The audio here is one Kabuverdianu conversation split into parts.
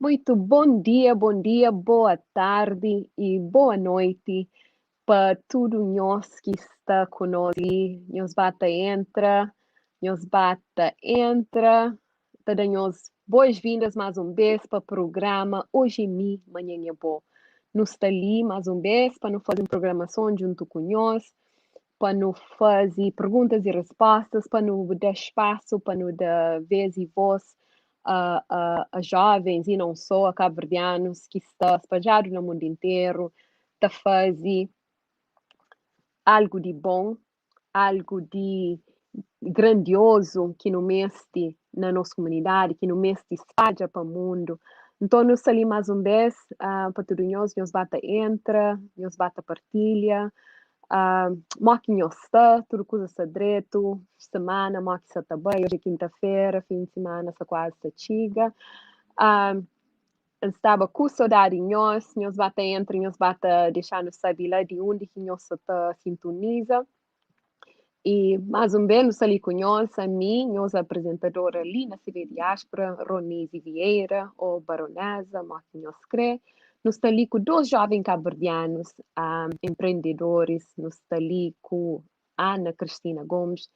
Muito bom dia, bom dia, boa tardi e boa noiti pa tudu nhos ki sta ku nos li. Nhos ba ta entra, nhos ba ta entra, ta da nhos boas-vindas más un bês pa prugrama Oji é Mi, Manhan é Bo. Nu sta li más un bês pa nu faze un prugramason djuntu ku nhos, pa nu faze perguntas e respostas, pa nu da spasu, pa nu da vês e vós a, a, a jovens e não só, a cabo-verdianos ki sta spadjadu na mundu interu, ta faze algu di bon, algu di grandiozu ki nu meste na nos kumunidadi, ki nu meste spadja pa mundu. Nton nu sta li más un bês uh, pa tudu nhos, nhos ba ta entra, nhos ba ta partilha, uh, mó ki nhos sta, tudu kuza sta dretu, semana mó ki sa ta bai, oji é kinta-fera, fin di simana sta kuazi ta txiga. Uh, N staba ku sodadi nhos, nhos ba ta entra, nhos ba ta dexa-nu sabe la di undi ki nhos sa ta sintoniza. E más un bês nu sta li ku nhos, ami, nhos apresentadora li na CV Diáspora, Ronise Vieira, ou Baronesa, mó ki nhos krê. Nu sta li ku dôs jovem kabuverdianus, um, empreendedoris, nu sta li ku Ana Cristina Gomes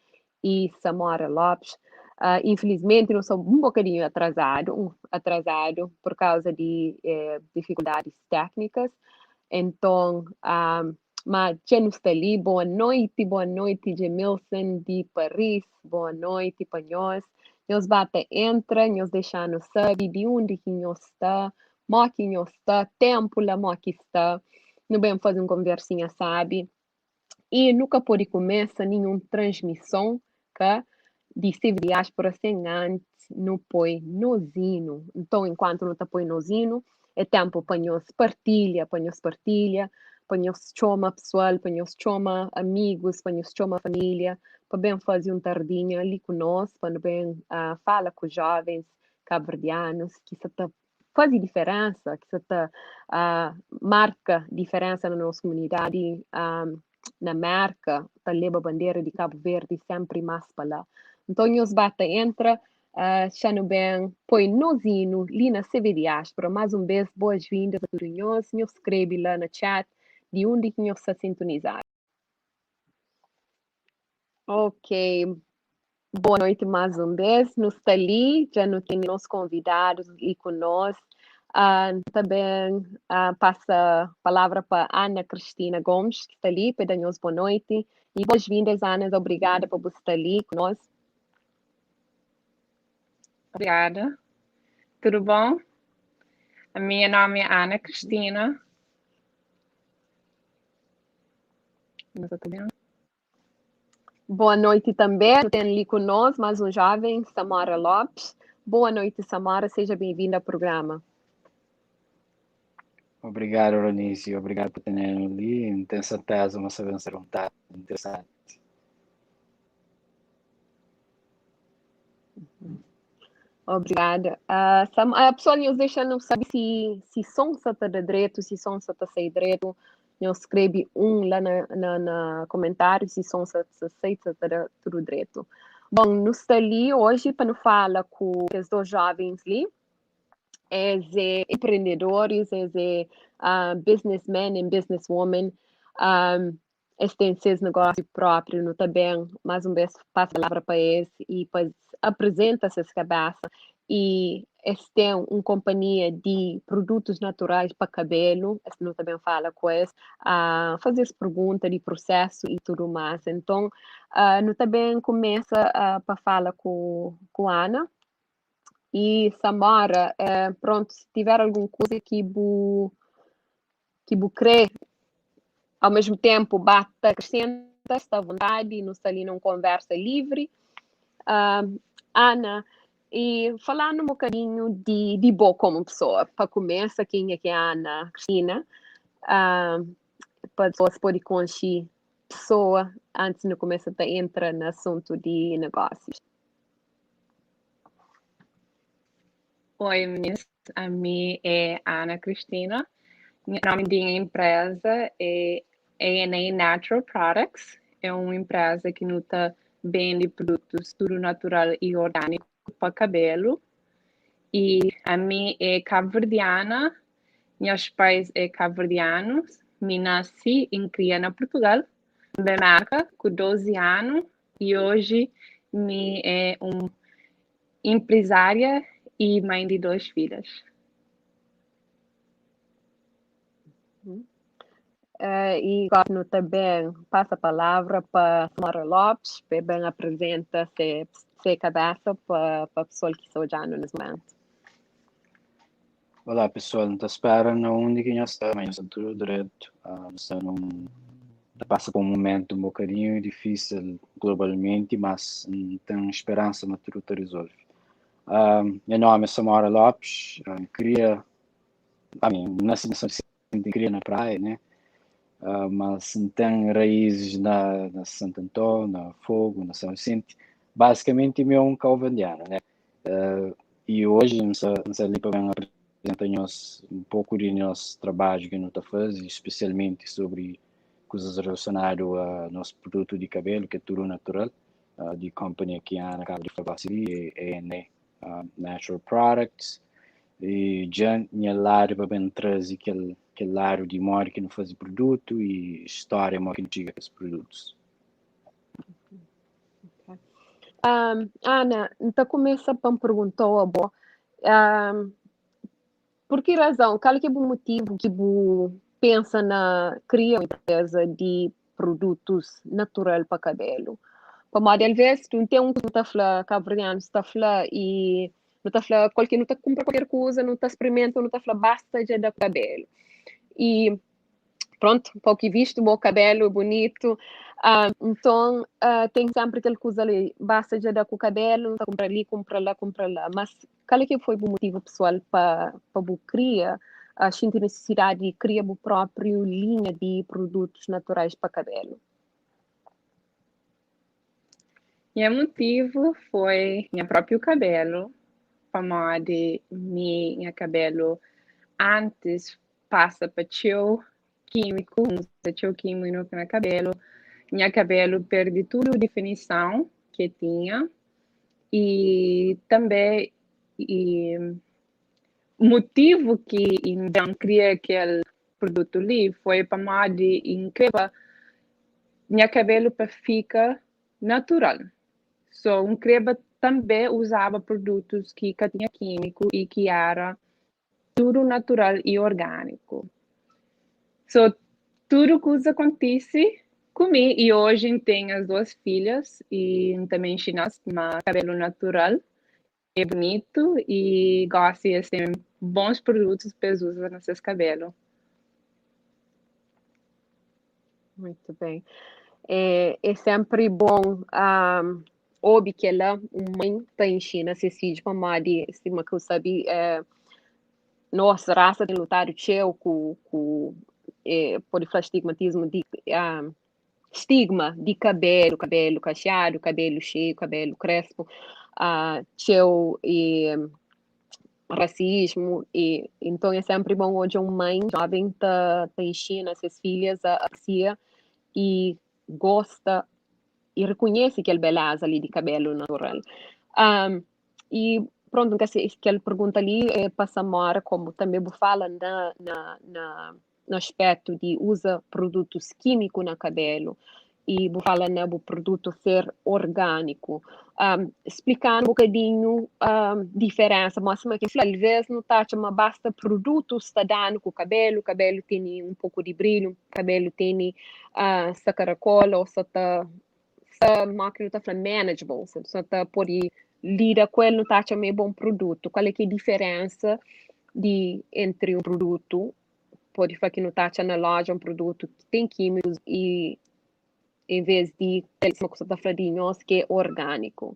e Samora Lopes. Uh, infelizmente, nu sta un bokadinhu atrasadu, um, atrasadu por causa di eh, dificuldades técnicas. Enton, um, ma dja nu sta li. Boa noiti, boa noiti, Jamilson di Paris. Boa noiti pa nhos. Nhos ba ta entra, nhos dexa-nu sabe di undi ki nhos sta, mó ki nhos sta, tempu la mó ki sta. Nu ben faze un konversinha sabi. E nu ka pode kumesa ninhun transmison ka di CV Diáspora sen antis nu poi nos inu. Nton, enkuantu nu ta poi nos inu, é tempu pa nhos partilha, pa nhos partilha, pa nhos txoma pesoal, pa nhos txoma amigus, pa nhos txoma família, pa ben faze un tardinha li ku nos, pa nu ben uh, fala ku jovens kabuverdianus ki sa ta faze diferensa, ki sa ta uh, marka diferensa na nos komunidadi um, na Merka, ta leba bandera di Cabo Verde sempri más pa la. Nton nhos ba ta entra, uh, xa nu ben poi nos inu li na CV Diáspora. Mais un bês, boas-vindas a tudu nhos. Nhos skrebe la na chat di undi ki nhos sta sintonizadu. Ok, boa noite mais un bês. Nu sta li, dja nu ten nos konvidadus li ku nos. Uh, ta ben uh, pasa palavra pa Ana Cristina Gomes, ki sta li, pa da nhos boa noite. E boas-vindas, Ana, obrigada pa bu sta li ku nos. Obrigada. Tudo bom? A minha nome é Ana Cristina. Não tá bem? Boa noite também. Tem ali conosco mais um jovem, Samora Lopes. Boa noite, Samora. Seja bem-vinda ao programa. Obrigado, Ronise. Obrigado por ter ali. Tenho certeza, uma saber ser um tarde interessante. Obrigada. Uh, Sam, a pessoa nos deixa não sabe se se som está de direito, se som está sair direito. Nhos skrebe un la na, na, na komentáriu si son sa ta sai, sa ta da tudu dretu. Bon, nu sta li oji pa nu fala ku kes dos jovens li. Es é empreendedoris, es é uh, businessmen and businesswomen. Um, es ten ses negósiu própriu, nu ta ben, más un bês, pasa palavra pa es e pa es apresenta ses kabesa e es ten un konpanhia di produtus naturais pa kabelu, es nu ta ben fala ku es, uh, faze es pergunta di prosesu e tudu más. Enton, uh, nu ta ben kumesa uh, pa fala ku, ku Ana e Samora, uh, pronto, se tiver algun kuza ki bu ki bu krê ao mesmo tempo ba ta acrescenta, sta à vontade, nu sta li num conversa livre. Uh, Ana, e falando um bocadinho de, de bo como pessoa, para começar, quem é que é a Ana Cristina, uh, pa pessoas pode conhecer pessoa antes de começar a entrar no assunto de negócios. Oi, meninas. Ami é Ana Cristina. Meu nome de empresa é ANA Natural Products. É uma empresa que nuta vende produtos tudo natural e orgânico para cabelo. E ami é kabuverdiana, nhas pais é kabuverdianus, mi nasi i N kria na Purtugal, N ben Merka ku 12 anu i oji mi é un inprizária i mãe di 2 filhas. I gosi nu ta ben pasa palavra pa Samora Lopes pa e ben apresenta se se kabesa pa pa pessoal ki sta odjanu nes momentu. Olá pessoal, N ta spera na undi ki nhos sta, ma nhos sta tudu dretu. Nu sta num ta pasa pa un momentu un bokadinhu difísil globalmenti, mas N ten speransa ma tudu ta rizolve. Nha nomi é Samora Lopes, N kria, ami N nasi na São Vicente, N kria na Praia, né? Mas N ten raízes na na Santo Antão, na Fogo, na São Vicente. Basikamenti mi é un kauverdianu, né? I oji N sta N sta li pa ben apresenta nhos un poku di nos trabadju ki nu ta faze, spesialmenti sobri kuzas relasionadu a nos produtu di kabelu ki é tudu natural, di kompania ki Ana kaba di fla gosi li, é ANA Natural Products. I dja nha ladu pa ben traze kel kel ladu di modi ki nu faze produtu i stória modi ki nu txiga kes produtus. Um, Ana, N ta kumesa pa N pergunta-u abo, um, por ki razão, kal ki é bu motivu ki bu pensa na kria un empresa di produtus natural pa kabelu? Pamodi alvês tu ten un kuza ta fla, kabuverdianus ta fla i nu ta fla kualker, nu ta kunpra kualker kuza, nu ta sprimenta, nu ta fla basta dja da kabelu. I prontu, pa ki vistu bo kabelu é bunitu, nton ten senpri kel kuza li, basta dja da ku kabelu, nu ta kunpra li, kunpra la, kunpra la. Mas kal é ki foi bu motivu pesoal pa pa bu kria, xinti nisisidadi di kria bu própriu linha di produtus naturais pa kabelu? Nha motivu foi nha própriu kabelu, pamodi mi nha kabelu antis pasa pa txeu kímiku, N uza txeu kímiku na kabelu, nha kabelu perde tudu difinison ki el tinha i tanbe i motivu ki N ben kria kel produtu li foi pamodi N kre pa nha kabelu pa fika natural. So N kreba tanbe uzaba produtus ki ka tinha kímiku i ki era tudu natural i orgániku. So tudu kuza kontise ku mi i oji N ten as duas filhas i N tanbe inxina-s ma kabelu natural é bunitu i gosi es ten bons produtus pa es uza na ses kabelu. Muito bem. É, é sempre bom um, obi kel-la, un mãe ta inxina ses fidju pamodi sima ki eu sabe eh, nos rasa ten lutadu txeu ku, ku eh, pode fla stigmatismu di ah, stigma di kabelu, kabelu kaxadu, kabelu xeiu, kabelu krespu, ah, txeu e rasismu e inton é senpri bon odja un mãe joven ta ta inxina ses filhas a apresia e gosta i rekonhese kel beleza li di kabelu natural. Um, i prontu, nka se kel pergunta li é pa Samora, komu tanbe bu fala na na na na aspecto di uza produtus kímiku na kabelu i bu fala na bu produtu ser orgániku. Um, splikanu un bokadinhu um, diferensa, ma sima ki fla, alvês nu ta atxa ma basta produtu sta danu ku kabelu, kabelu tene un poku di brilhu, kabelu tene uh, sta karakola ou sta ta sta mo ki nu ta fla manageable, sta ta pode lida ku el, nu ta atxa ma é bon produtu. Kual é ki é diferensa di entri un produtu pode fla ki nu ta atxa na loja un produtu ki ten kímikus i en vez di kel sima ku sa ta fla di nhos ki é orgániku?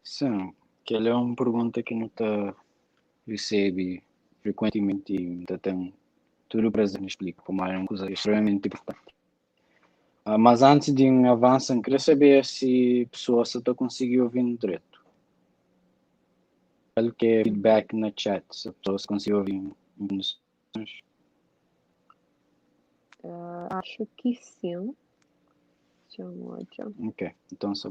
Sim, kel é un pergunta ki nu ta resebe frekuentimenti i nu ta ten tudu prazer na splika pamodi é un kuza extremamenti inportanti. Mas antis di N avansa, N kre sabê si pesoas sa ta konsigi ovi-nu dretu. Kal ki é feedback na chat, si pesoas konsigi ovi em kondisons? Acho ki sim. Txa-m odja. Ok, então sa.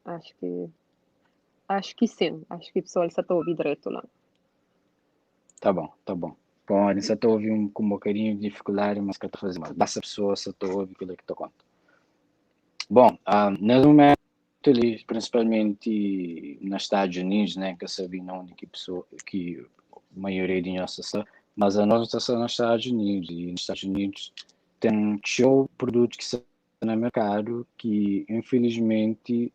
Acho que acho que sim, acho que pessoal sa ta obi dretu la. Tá bom, tá bom. Bom, a gente ta obi um, com um bocadinho de dificuldade, mas que ta fazer mal. Basta a pessoa só ta obi aquilo que ta conta. Bom, nesse momento ali, principalmente nos Estados Unidos, né, que sabe onde que pessoa que a maioria de nós está, mas a nós está nos Estados Unidos e nos Estados Unidos tem show produtos que estão no mercado que infelizmente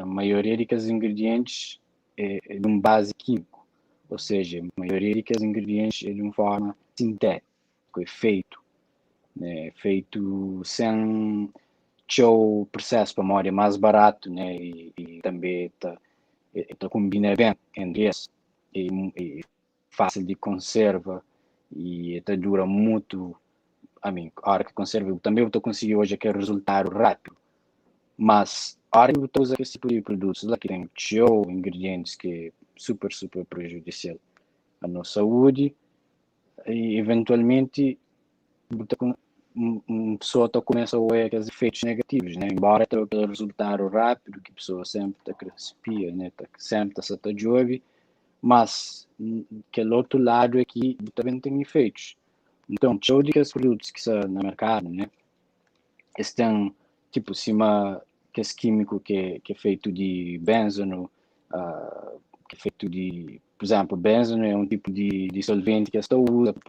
a maioria dos ingredientes é de um base químico, ou seja, a maioria dos ingredientes é de uma forma sintética, é feito, né, feito sem txeu processo para moda é mais barato, né, e também tá combina bem entre eles, e fácil de conserva e até dura muito. A mim, a hora que conserva, também eu estou conseguindo hoje aquele resultado rápido. Mas a hora que eu estou usando esse tipo de produtos lá que tem txeu ingredientes que é super, super prejudicial à nossa saúde e eventualmente uma pessoa tá começa a ver aqueles efeitos negativos, né? Embora tenha aquele resultado rápido que a pessoa sempre está crescia, né? Tá, sempre está se jovem, mas aquele outro lado aqui também tem efeitos. Então, show de aqueles produtos que estão no mercado, né? Eles têm, tipo, cima que esse químico que é feito de benzeno, que é feito de, por exemplo, benzeno é um tipo de solvente que se usa para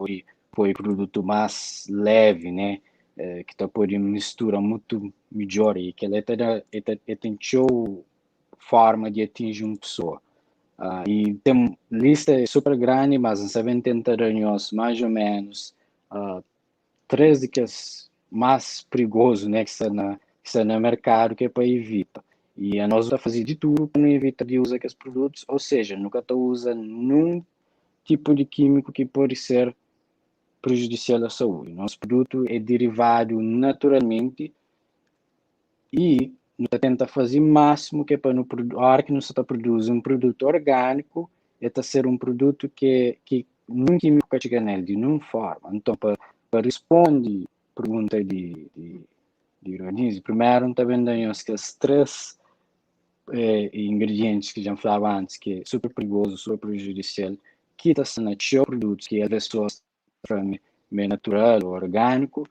pôr produto mais leve, né? Que tá pode mistura muito melhor e que ele tem show forma de atingir uma pessoa. E tem lista super grande, mas não sabem tentar nós mais ou menos três de que mais perigoso, né, que está no mercado, que é para evitar. E a nós está fazendo de tudo para não evitar de usar aqueles produtos, ou seja, nunca está usando nenhum tipo de químico que pode ser prejudicial à saúde. Nosso produto é derivado naturalmente e nós tenta fazer o máximo que é para no a hora que nós está produzindo um produto orgânico, é tá ser um produto que nenhum químico chega nele de nenhuma forma. Então, para responder a pergunta de Ronise, primeiro também damos aqueles três ingredientes que já falava antes, que é super perigoso, super prejudicial, que está sendo produtos que as pessoas meio natural ou orgânico,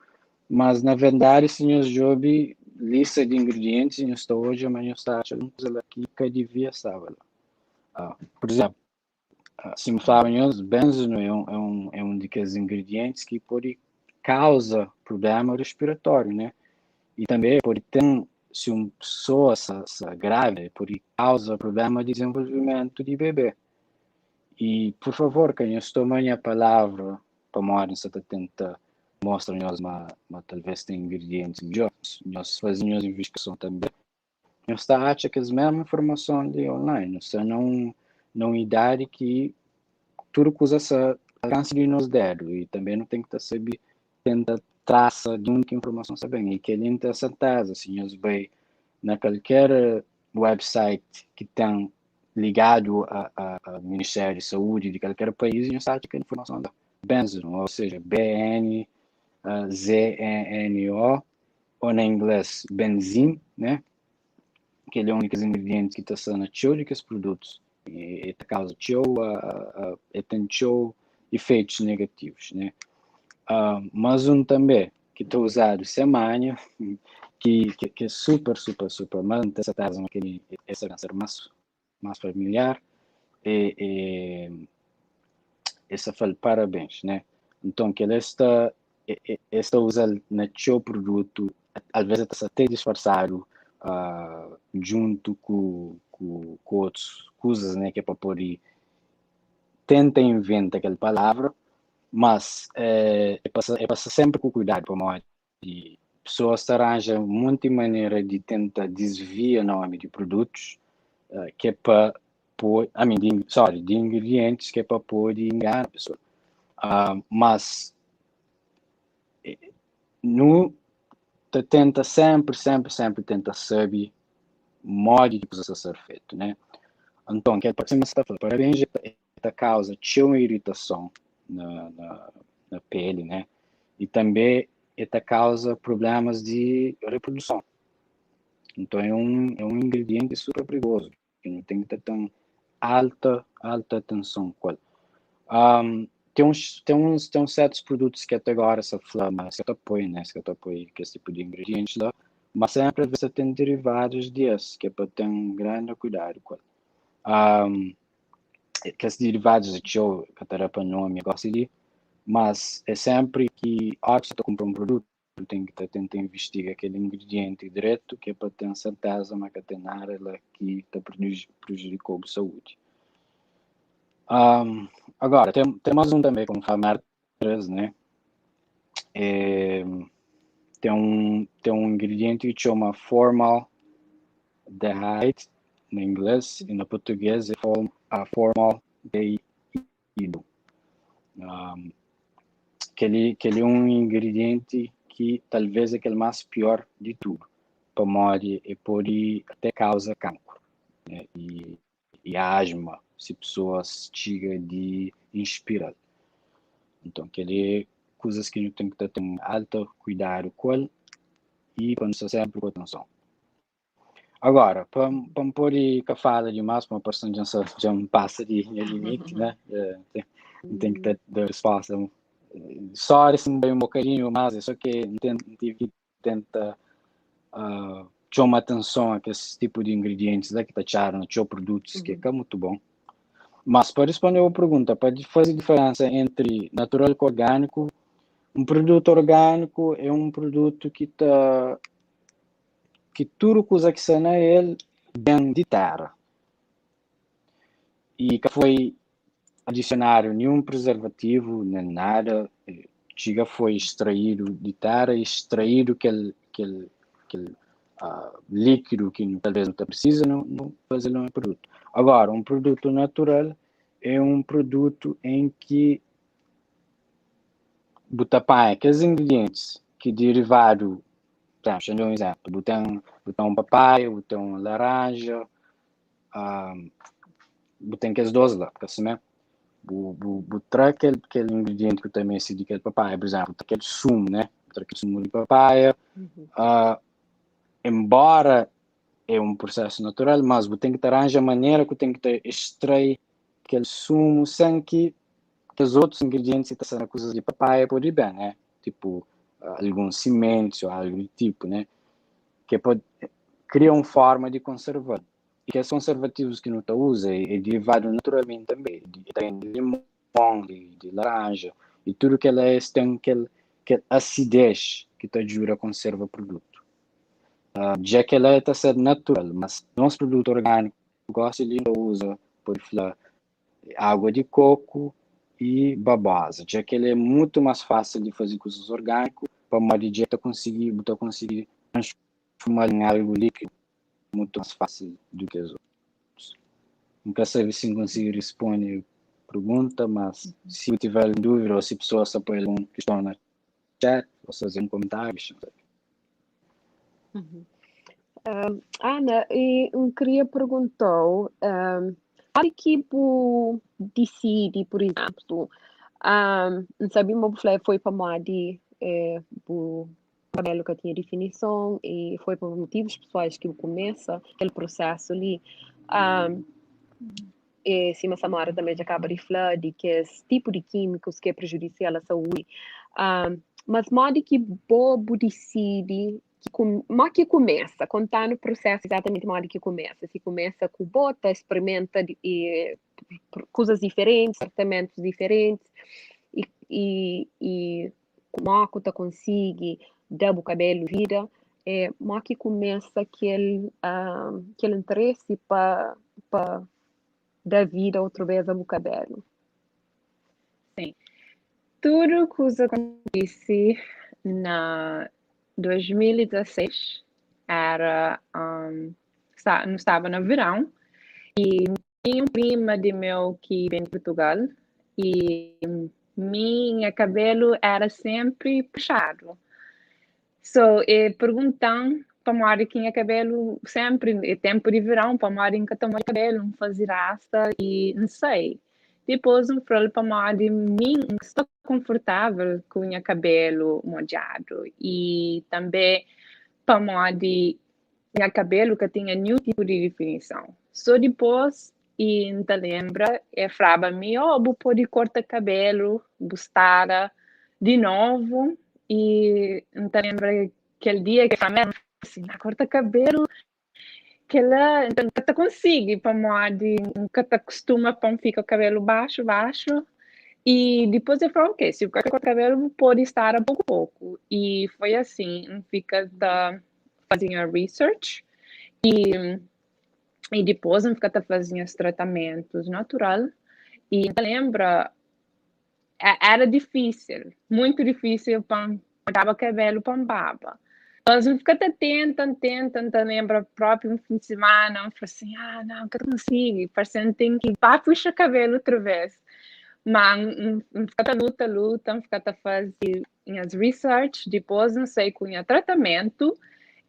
mas na verdade, senhor Job, lista de ingredientes, não está hoje, mas não está achando coisa aqui que devia estar lá. Por exemplo, se me falam, benzeno é um daqueles ingredientes que pode causa problema respiratório, né? E também pode ter, se uma pessoa se grave, pode causa problema de desenvolvimento de bebê. E, por favor, quem eu estou minha palavra, para morrer, se tenta mostrar nós uma, talvez tem ingredientes melhores. Nós fazemos investigação também. Nós está acha que as mesmas informação de online, ou não idade que tudo coisa se alcance de nos dedos e também não tem que saber tenta traça de única informação sabem e que ele tem certeza assim nós vai na qualquer website que tem ligado a Ministério de Saúde de qualquer país, nós sabe que a informação da benzeno, ou seja, B N Z E N O, ou em inglês benzene, né? Que ele é um dos ingredientes que está sendo cheio de que os produtos e causa cheio, e tem cheio efeitos negativos, né? Mas um também que está usado semana, que é super, super, super, mas não tem certeza que ele é ser mais familiar, e essa fala parabéns, né? Então, que ele está usando no seu produto, às vezes está até disfarçado junto com outras coisas, né? Que é para poder tenta inventar aquela palavra, mas é para sempre com cuidado, para modo de pessoas arranjam muita maneira de tentar desviar o nome de produtos, que é para pôr, I mean, de, sorry, de ingredientes que é para pôr e enganar a pessoa. Mas no te tenta sempre, sempre, sempre tenta saber modo de coisa ser feito, né? Então, que é para cima está falando, parabéns, esta causa tinha uma irritação na pele, né? E também esta causa problemas de reprodução. Nton é un, é un ingredienti super perigozu ki nu ten ki ta ten alta, alta atenson ku el. Um, ten uns, ten uns, ten uns certos produtos ki até agora sa fla ma es ka ta poi, né, es ka ta poi kes tipu di ingredientes la, mas sempre às vezes ten derivados di es, ki é pa ten grande cuidado ku el. Um, kes derivados é txeu, ka ta da pa nome gosi li, mas é sempre ki ora ki sa ta kumpra un produto, ten ki ta tenta investiga kel ingredienti dretu ki é pa ten serteza ma ka ten nada la ki ta prejudika bu saúdi. Um, agora, tem, tem mais um também, como fala 3, né? É, tem um, tem um ingrediente que chama formaldehyde em inglês e na português é form, a formaldeído. Um, que ele, que ele é um ingrediente que talvez é aquele mais pior de tudo. Pamodi e pode até causa cancro, né? E, e asma, se pessoas chega de inspirar. Então, aquele coisas que a gente tem que ter um alto cuidado com ele e para não sempre com atenção. Agora, para me pôr que fala demais, para uma pessoa já, já me passa de limite, né? É, tem, tem que ter de resposta. Só assim bem um bocadinho, mas é só que tive que tentar uh, chamar atenção a esse tipo de ingredientes lá que está tcharo, no produtos que é muito bom. Mas para responder a pergunta, para fazer diferença entre natural e orgânico, um produto orgânico é um produto que está que tudo coisa que está nele vem de terra e que foi adicionado nenhum preservativo nem nada, chega foi extraído de terra, extraído aquele, aquele, aquele uh, líquido que talvez não precisa no, no fazer um produto. Agora, um produto natural é um produto em que bota aqueles ingredientes que derivado, por exemplo, um exemplo, botar um, botar um papaya, botar um laranja, um, botar aqueles dois lá, porque assim mesmo, bu, bu, bu traz aquele, aquele ingrediente que também se de aquele papaya, por exemplo, aquele sumo, né? Aquele sumo de papaya, uhum. uh, embora é um processo natural, mas você tem que arranjar maneira que tem que ter extrair aquele sumo sem que os outros ingredientes que estão sendo coisas de papaya pode ir bem, né? Tipo, alguns sementes ou algo do tipo, né? Que pode criar uma forma de conservar. E que os conservativos que não tá usa é, é derivado naturalmente também, de, tem de limão, de, de laranja, e tudo que ela é, tem aquele, aquele acidez que te ajuda a conservar o produto. Uh, já que ela está sendo natural, mas nosso produto orgânico, gosta de usa, por falar, água de coco e babosa, já que ele é muito mais fácil de fazer coisas orgânicas, para uma dieta conseguir, você conseguir transformar em algo líquido muito mais fácil do que os outros. Nunca sei se consigo responder a pergunta, mas se tiver dúvida ou se pessoa só põe alguma questão na chat, ou fazer um comentário. Uhum. Um, Ana, e eu queria perguntar, um, qual equipe decide, por exemplo, um, não sabia se foi para Madi, eh, o cabelo que tinha definição e foi por motivos pessoais que começa aquele processo ali. Um, e Sima Samara também já acaba de falar de que esse tipo de químicos que é prejudicial à saúde. Um, mas modo que bobo decide que com, modo que começa, contar no processo exatamente modo que começa. Se começa com bota, experimenta e, coisas diferentes, tratamentos diferentes e, e, e como que tu consegue dar o cabelo vida, é, como que começa aquele, uh, aquele interesse para pa dar vida outra vez ao cabelo? Sim. Tudo que acontece na 2016 era um, está, não estava no verão e tinha um prima de meu que vem de Portugal e minha cabelo era sempre puxado. So, e perguntam para morar que tinha cabelo sempre, é tempo de verão, para morar em que tomar cabelo, não fazer rasta e não sei. Depois um falou para morar de mim, estou confortável com o meu cabelo molhado e também para morar de Nha kabelu ka tinha niun tipu di difinison. So dipôs i N ta lenbra e fraba mi, oh bu pode korta kabelu, bu stara di novu. I N ta lenbra kel dia ki e fla-m, N fla si, N ta korta kabelu? Kel-la N ka ta konsigi pamodi N ka ta kustuma pa N fika kabelu baxu baxu. I dipôs e fla, ok, si bu ka kre korta kabelu bu pode stara poku poku. I foi asin, N fika ta faze nha research i i dipôs N fika ta faze nhas tratamentus natural. I N ta lenbra éra difísil, muitu difísil pa N kortaba kabelu pa N baba. Mas N fika ta tenta, N tenta, N ta lenbra própi un fin di simana N fla sin, ah nau, N ka ta konsigi, parse N ten ki ba puxa kabelu otu bês. Ma N fika ta luta, luta, N fika ta faze nhas research, dipôs N sai ku nha tratamentu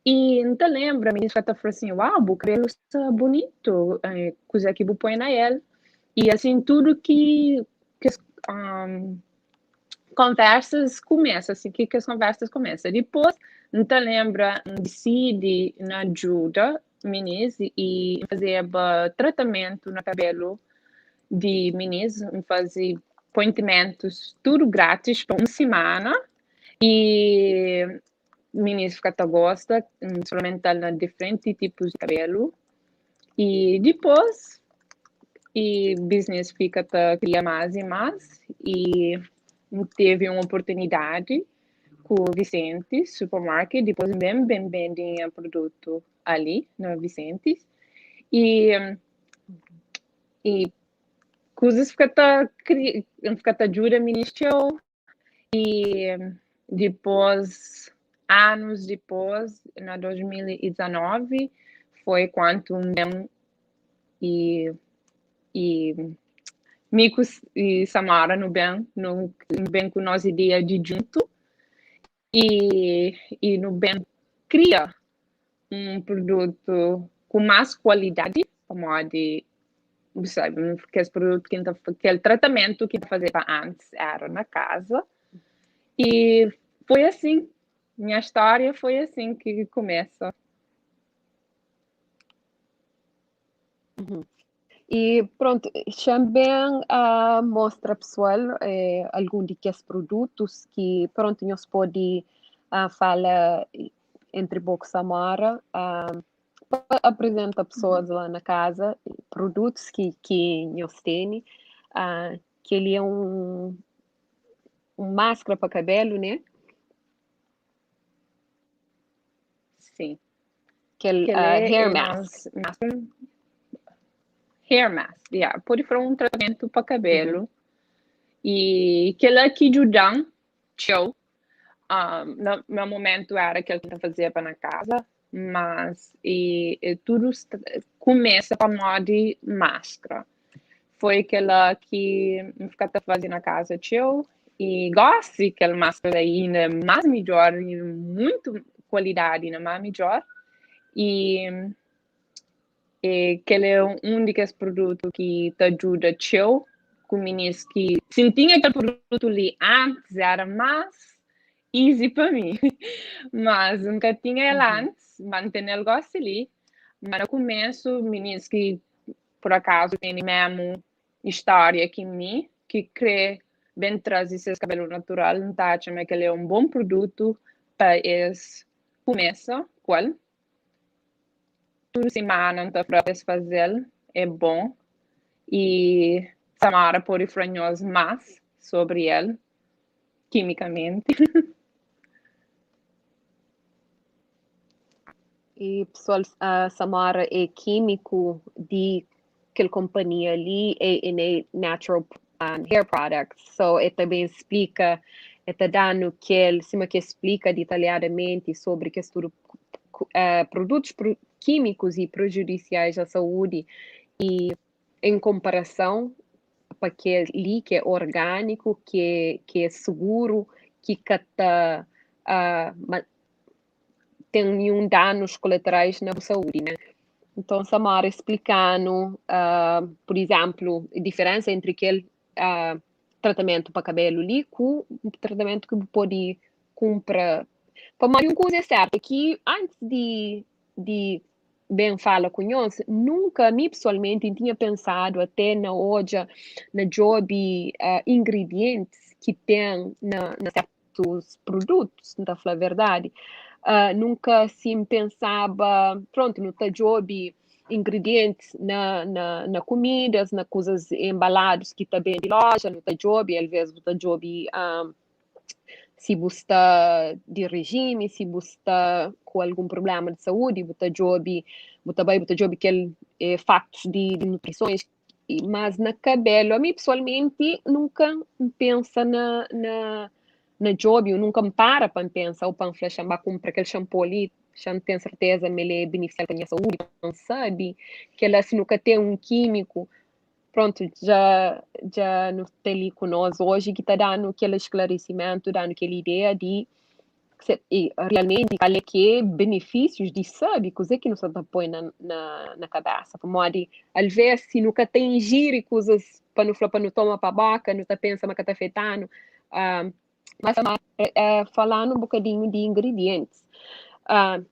i N ta lenbra mi fika ta fla sin, uau, bu kabelu sta bunitu, kuzê ki bu poi na el? I asin tudu ki kes um, konversas kumesa, asin ki kes konversas kumesa. Dipôs, N ta lenbra, N disidi na djuda minis i N fazeba tratamentu na kabelu di minis, N faze pointimentus tudu gratis pa un simana i minis fika ta gosta, N sperimental na diferenti tipus di kabelu. I dipôs i business fika ta kria más i más i N tevi un oportunidadi ku Vicente Supermarket, dipôs N ben ben bende nha produtu ali na Vicente i i kuzas fika ta kria, N fika ta djuda minis txeu. I dipôs, anus dipôs, na 2019, foi kantu N ben i i mi ku i Samara nu ben, nu ben ku nos ideia di djuntu i i nu ben kria un produtu ku más kualidadi, pamodi bu sabe, kes produtu ki N ta, kel tratamentu ki N ta fazeba antis éra na kaza. I foi asin, nha stória foi asin ki kumesa. I prontu, xa-m ben uh, mostra pesoal eh, algun di kes produtus ki prontu nhos pode uh, fala entri bo ku Samora uh, pa apresenta pesoas lá na casa produtos ki, ki nhos tene. Uh, kel-li é un, un máscara pa cabelo, né? Sim. Kel Kel uh, é, hair é mask. nos máscara. Hair mask, yeah. Pode ser um tratamento pa cabelo. E kel ki djuda-m txeu. Um, na, na momentu era kel ki N ta fazeba na kaza, mas e, e tudu kumesa pamodi máscara. Foi kel ki N fika ta faze na kaza txeu i gosi kel máscara ainda é más midjor i muitu kualidadi na más midjor i e kel é un di kes produtu ki ta djuda txeu ku minis ki si N tinha kel produtu li antis era más easy pa mi mas N ka tinha el antis, ma N tene-l gosi li. Ma na kumesu minis ki por akazu tene mesmu história ki mi, ki kre ben traze ses kabelu natural, N ta atxa ma kel é un bon produtu pa es kumesa ku el. Tudu simana N ta fla pa es faze-l, é bon. I Samara pode fla nhos más sobri el, kimikamenti. I pesoal, uh, Samara é kímiku di kel kompanhia li, A&A Natural Hair Products. So, e tanbe splika, e ta da-nu kel, sima ki e splika ditalhadamenti sobri kes tudu uh, produtus kímikus i prejudisiais à saúdi i en konparason pa kel li ki é orgániku, ki é, ki é seguru, ki ka ta uh, ten ninhun danus kolaterais na bu saúdi, né? Nton, Samara splika-nu, uh, pur izénplu, diferensa entri kel uh, tratamentu pa kabelu li ku tratamentu ki bu pode kunpra. Pamodi un kuza é sertu, ki antis di. di ben fala ku nhos, nunka mi pesoalmenti N tinha pensadu até na odja, na djobe ingridientis ki ten na na sertus produtus, N ta fla verdadi. Nunka si N pensaba, prontu, nu ta djobe ingridientis na na na kumidas, na kuzas embaladus ki ta ben di loja, nu ta djobe, alvês bu ta djobe si bu sta di rijimi, si bu sta ku algun prubléma di saúdi, bu ta djobe, bu ta bai bu ta djobe kel eh, faktus di, di nutrisons. Mas na kabelu, ami pesoalmenti nunka N pensa na, na, na djobe, ou nunka N para pa N pensa ou pa N fla xa N ba kunpra kel xanpô li, xa N ten serteza ma el é benefisial pa nha saúdi, pa N sabe kel-la si nu ka ten un kímiku Prontu, dja dja nu ten li ku nos oji ki ta da-nu kel esclarecimentu, da-nu kel ideia di se e realmenti kal é ki é benefísius di sabe kuzê ki nu sta ta poi na na na kabesa. Pamodi alvês si nu ka ta injiri kuzas pa nu fla pa nu toma pa boka, nu ta pensa ma ka ta afeta-nu. Mas fala-nu un bokadinhu di ingridientis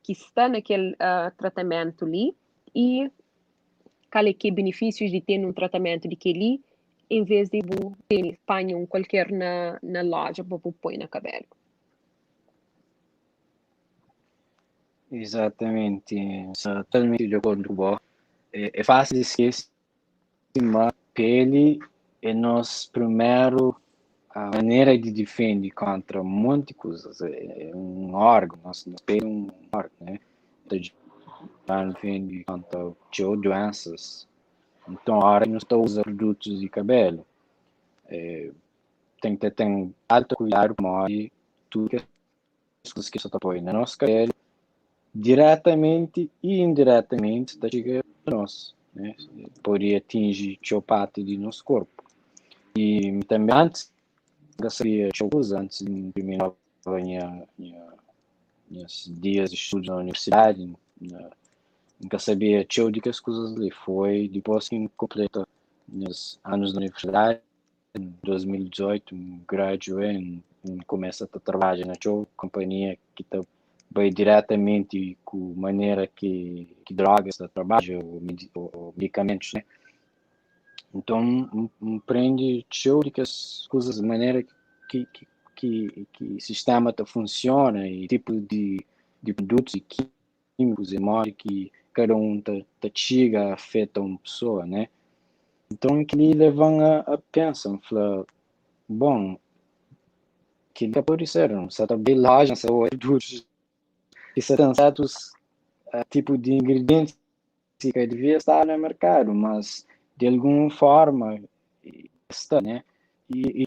ki sta na kel tratamentu li i kal é ki é benefísius di ten un tratamentu di kel-li en vês di bu tene panha un kualker na na loja pa bu poi na kabelu. Izatamenti, sta totalmenti di akordu ku bo. É fásil di skese ma peli é nos primeru manera di difende kontra un monti kuzas. É un órgão, nos peli é un órgão, né? Ta djuda-nu difende kontra txeu duensas. Nton, óras ki nu ta uza produtus di kabelu, ten ki ten altu kuidadu pamodi tudu kes kuzas ki sa ta poi na nos kabelu diretamenti i indiretamenti ta txiga na nos, né? Pode atinji txeu parti di nos korpu. I tanbe antis N ka sabia txeu kuza, antis di N tirminaba nha nha nhas dias di studu na universidadi, N ka sabia txeu di kes kuzas li. Foi dipôs ki N konpleta nhas anus na universidadi, Em 2018 N graduei, N kumesa ta trabadja na txeu konpanhia ki ta bai diretamenti ku manera ki ki drogas ta trabadja ô medikamentus, né? Nton N prende txeu di kes kuzas, manera ki ki ki sistema ta funsiona i tipu di di produtus i kímikus i modi ki kada un ta ta txiga afeta un pesoa, né? Nton kel-li leva-m a pensa, N fla, bon, kel-li ka pode ser, N sa ta bai loja, N sa odja produtus ki sa ten sertus tipu di ingridientis ki ka devia sta na merkadu, mas di algun forma sta, né? I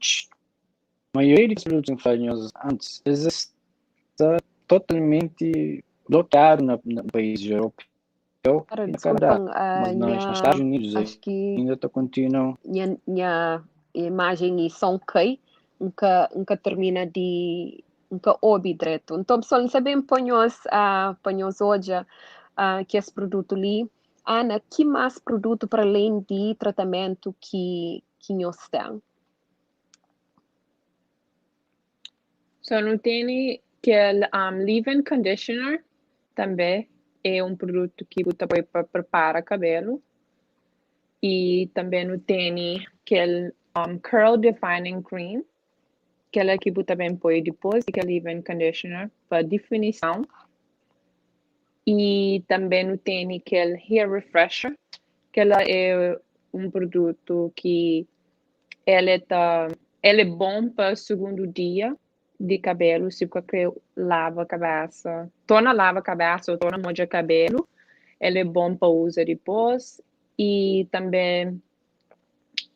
maioria di kes produtus ki N fla nhos antis, es sta totalmenti blokiadu na país europeu. Eu Ora, e na Canadá, desculpa-m, mas na, nha, nos Estados Unidos acho ki ainda ta continuam. nha, nha imajen i son kai, N ka, N ka termina di, N ka obi dretu. Nton, pessoal, N sa ben pa nhos, pa nhos odja kes produtu li. Ana, ki mas produtu para alén di tratamentu ki, ki nhos ten? So nu tene kel um, leave-in conditioner tambe é un produtu ki bu ta poi pa prepara kabelu. I tambe nu tene kel um, curl defining cream, kel ki bu ta ben poi dipôs di kel leave-in conditioner pa definison. I tambe nu tene kel hair refresher, kel é un produtu ki el é ta el é bon pa sugundu dia di kabelu, si bu ka kre lava kabesa, torna lava kabesa ou torna modja kabelu, el é bon pa uza dipôs. I tambe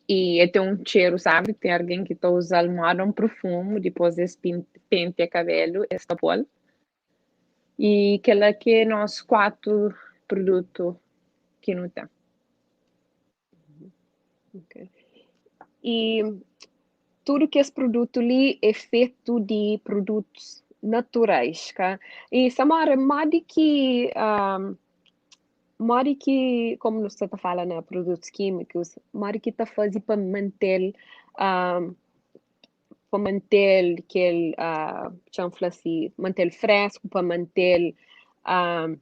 i el ten un txeru sabi, ten algen ki ta uzal moda un perfumu, dipôs es pentia kabelu, es ta pô-l. I kel-la ki é nos 4 produtu ki nu ten. Ok. I tudu kes produtu li é fetu di produtus naturais, ka? I Samora, modi ki um, modi ki, komu nu sta ta fala na produtus kímikus, modi ki ta faze pa mante-l um, pa mante-l kel, uh, txa-m fla si, mante-l fresku, pa mante-l um,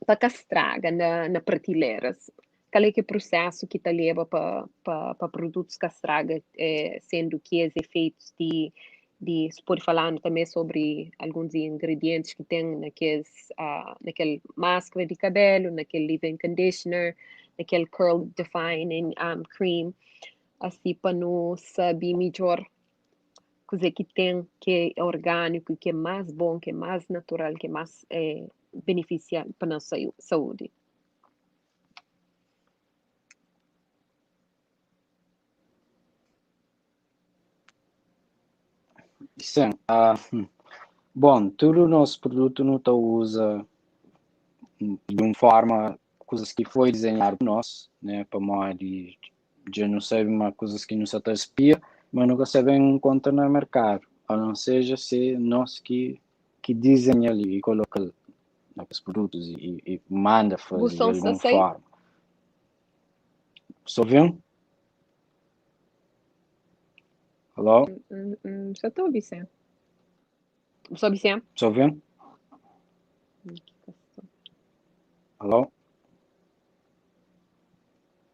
pa ka straga na na pratileras? Kal é ki é prusesu ki ta leba pa pa pa produtus ka straga eh sendu ki es é feitus di di si pode fala-nu tanbe sobri alguns di ingredientis ki ten na kes ah na kel maskra di kabelu, na kel leave-in conditioner, na kel curl defining um cream, asi pa nu sabe midjor kuzê ki ten ki é orgániku, ki é más bon, ki é más natural, ki é más eh benefisial pa nos saúdi. Sin, ah, bon, tudu nos produtu nu ta uza di un forma kuzas ki foi dizenhadu pa nos, né, pamodi dja nu sabe ma kuzas ki nu sa ta spia, ma nu ka sa ben nkontra na merkadu, a non seja se nos ki ki dizenhal i kolokal na kes produtus i, i manda Bu faze di son sta algun sai? forma. Sta obi-m? Alô? Sa ta obi sin. Bu sta obi sin? Sta obi-m? Alô?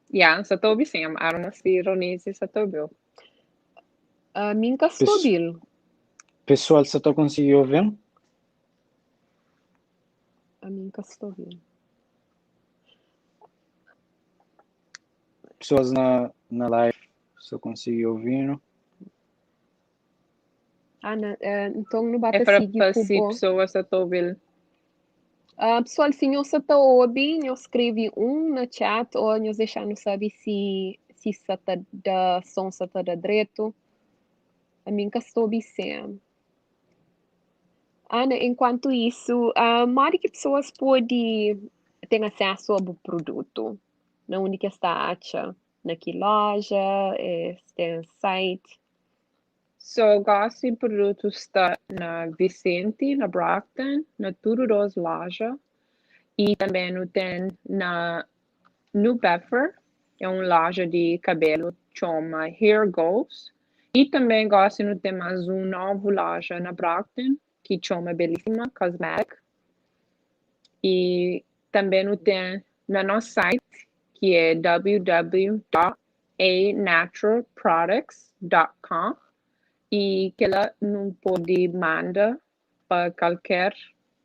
Yeah, sa ta obi sin. I don't know si Ronise sa ta obi-u. Ami N ka sta obi-l. Pesoal sa ta konsigi obi-m? Ami N ka sta obi-l. Pessoas na, na live sa konsigi obi-nu? Ana, eh, nton nu ba É ta para sigi pa ku si bo. pessoas sa ta obi-l. Ah, pessoal, si nhos sa ta obi, nhos skrebe un na chat ô nhos dexa-nu sabe si si sa ta da son sa ta da dretu. Ami N ka sta obi sem. Ana, enkuantu isu, ah, modi ki pesoas pode ten asesu a bu produtu? Na undi ki es ta atxa? Na ki loja? Es ten site? So gosi produtu sta na Vicente, na Brockton, na tudu dos loja i tanbe nu ten na New Bedford, é un loja di kabelu txoma Hair Goals i tanbe gosi nu ten mas un novu loja na Brockton ki txoma Belíssima Cosmetic i tanbe nu ten na nos site ki é www.anaturalproducts.com i kela nu pode manda pa kalker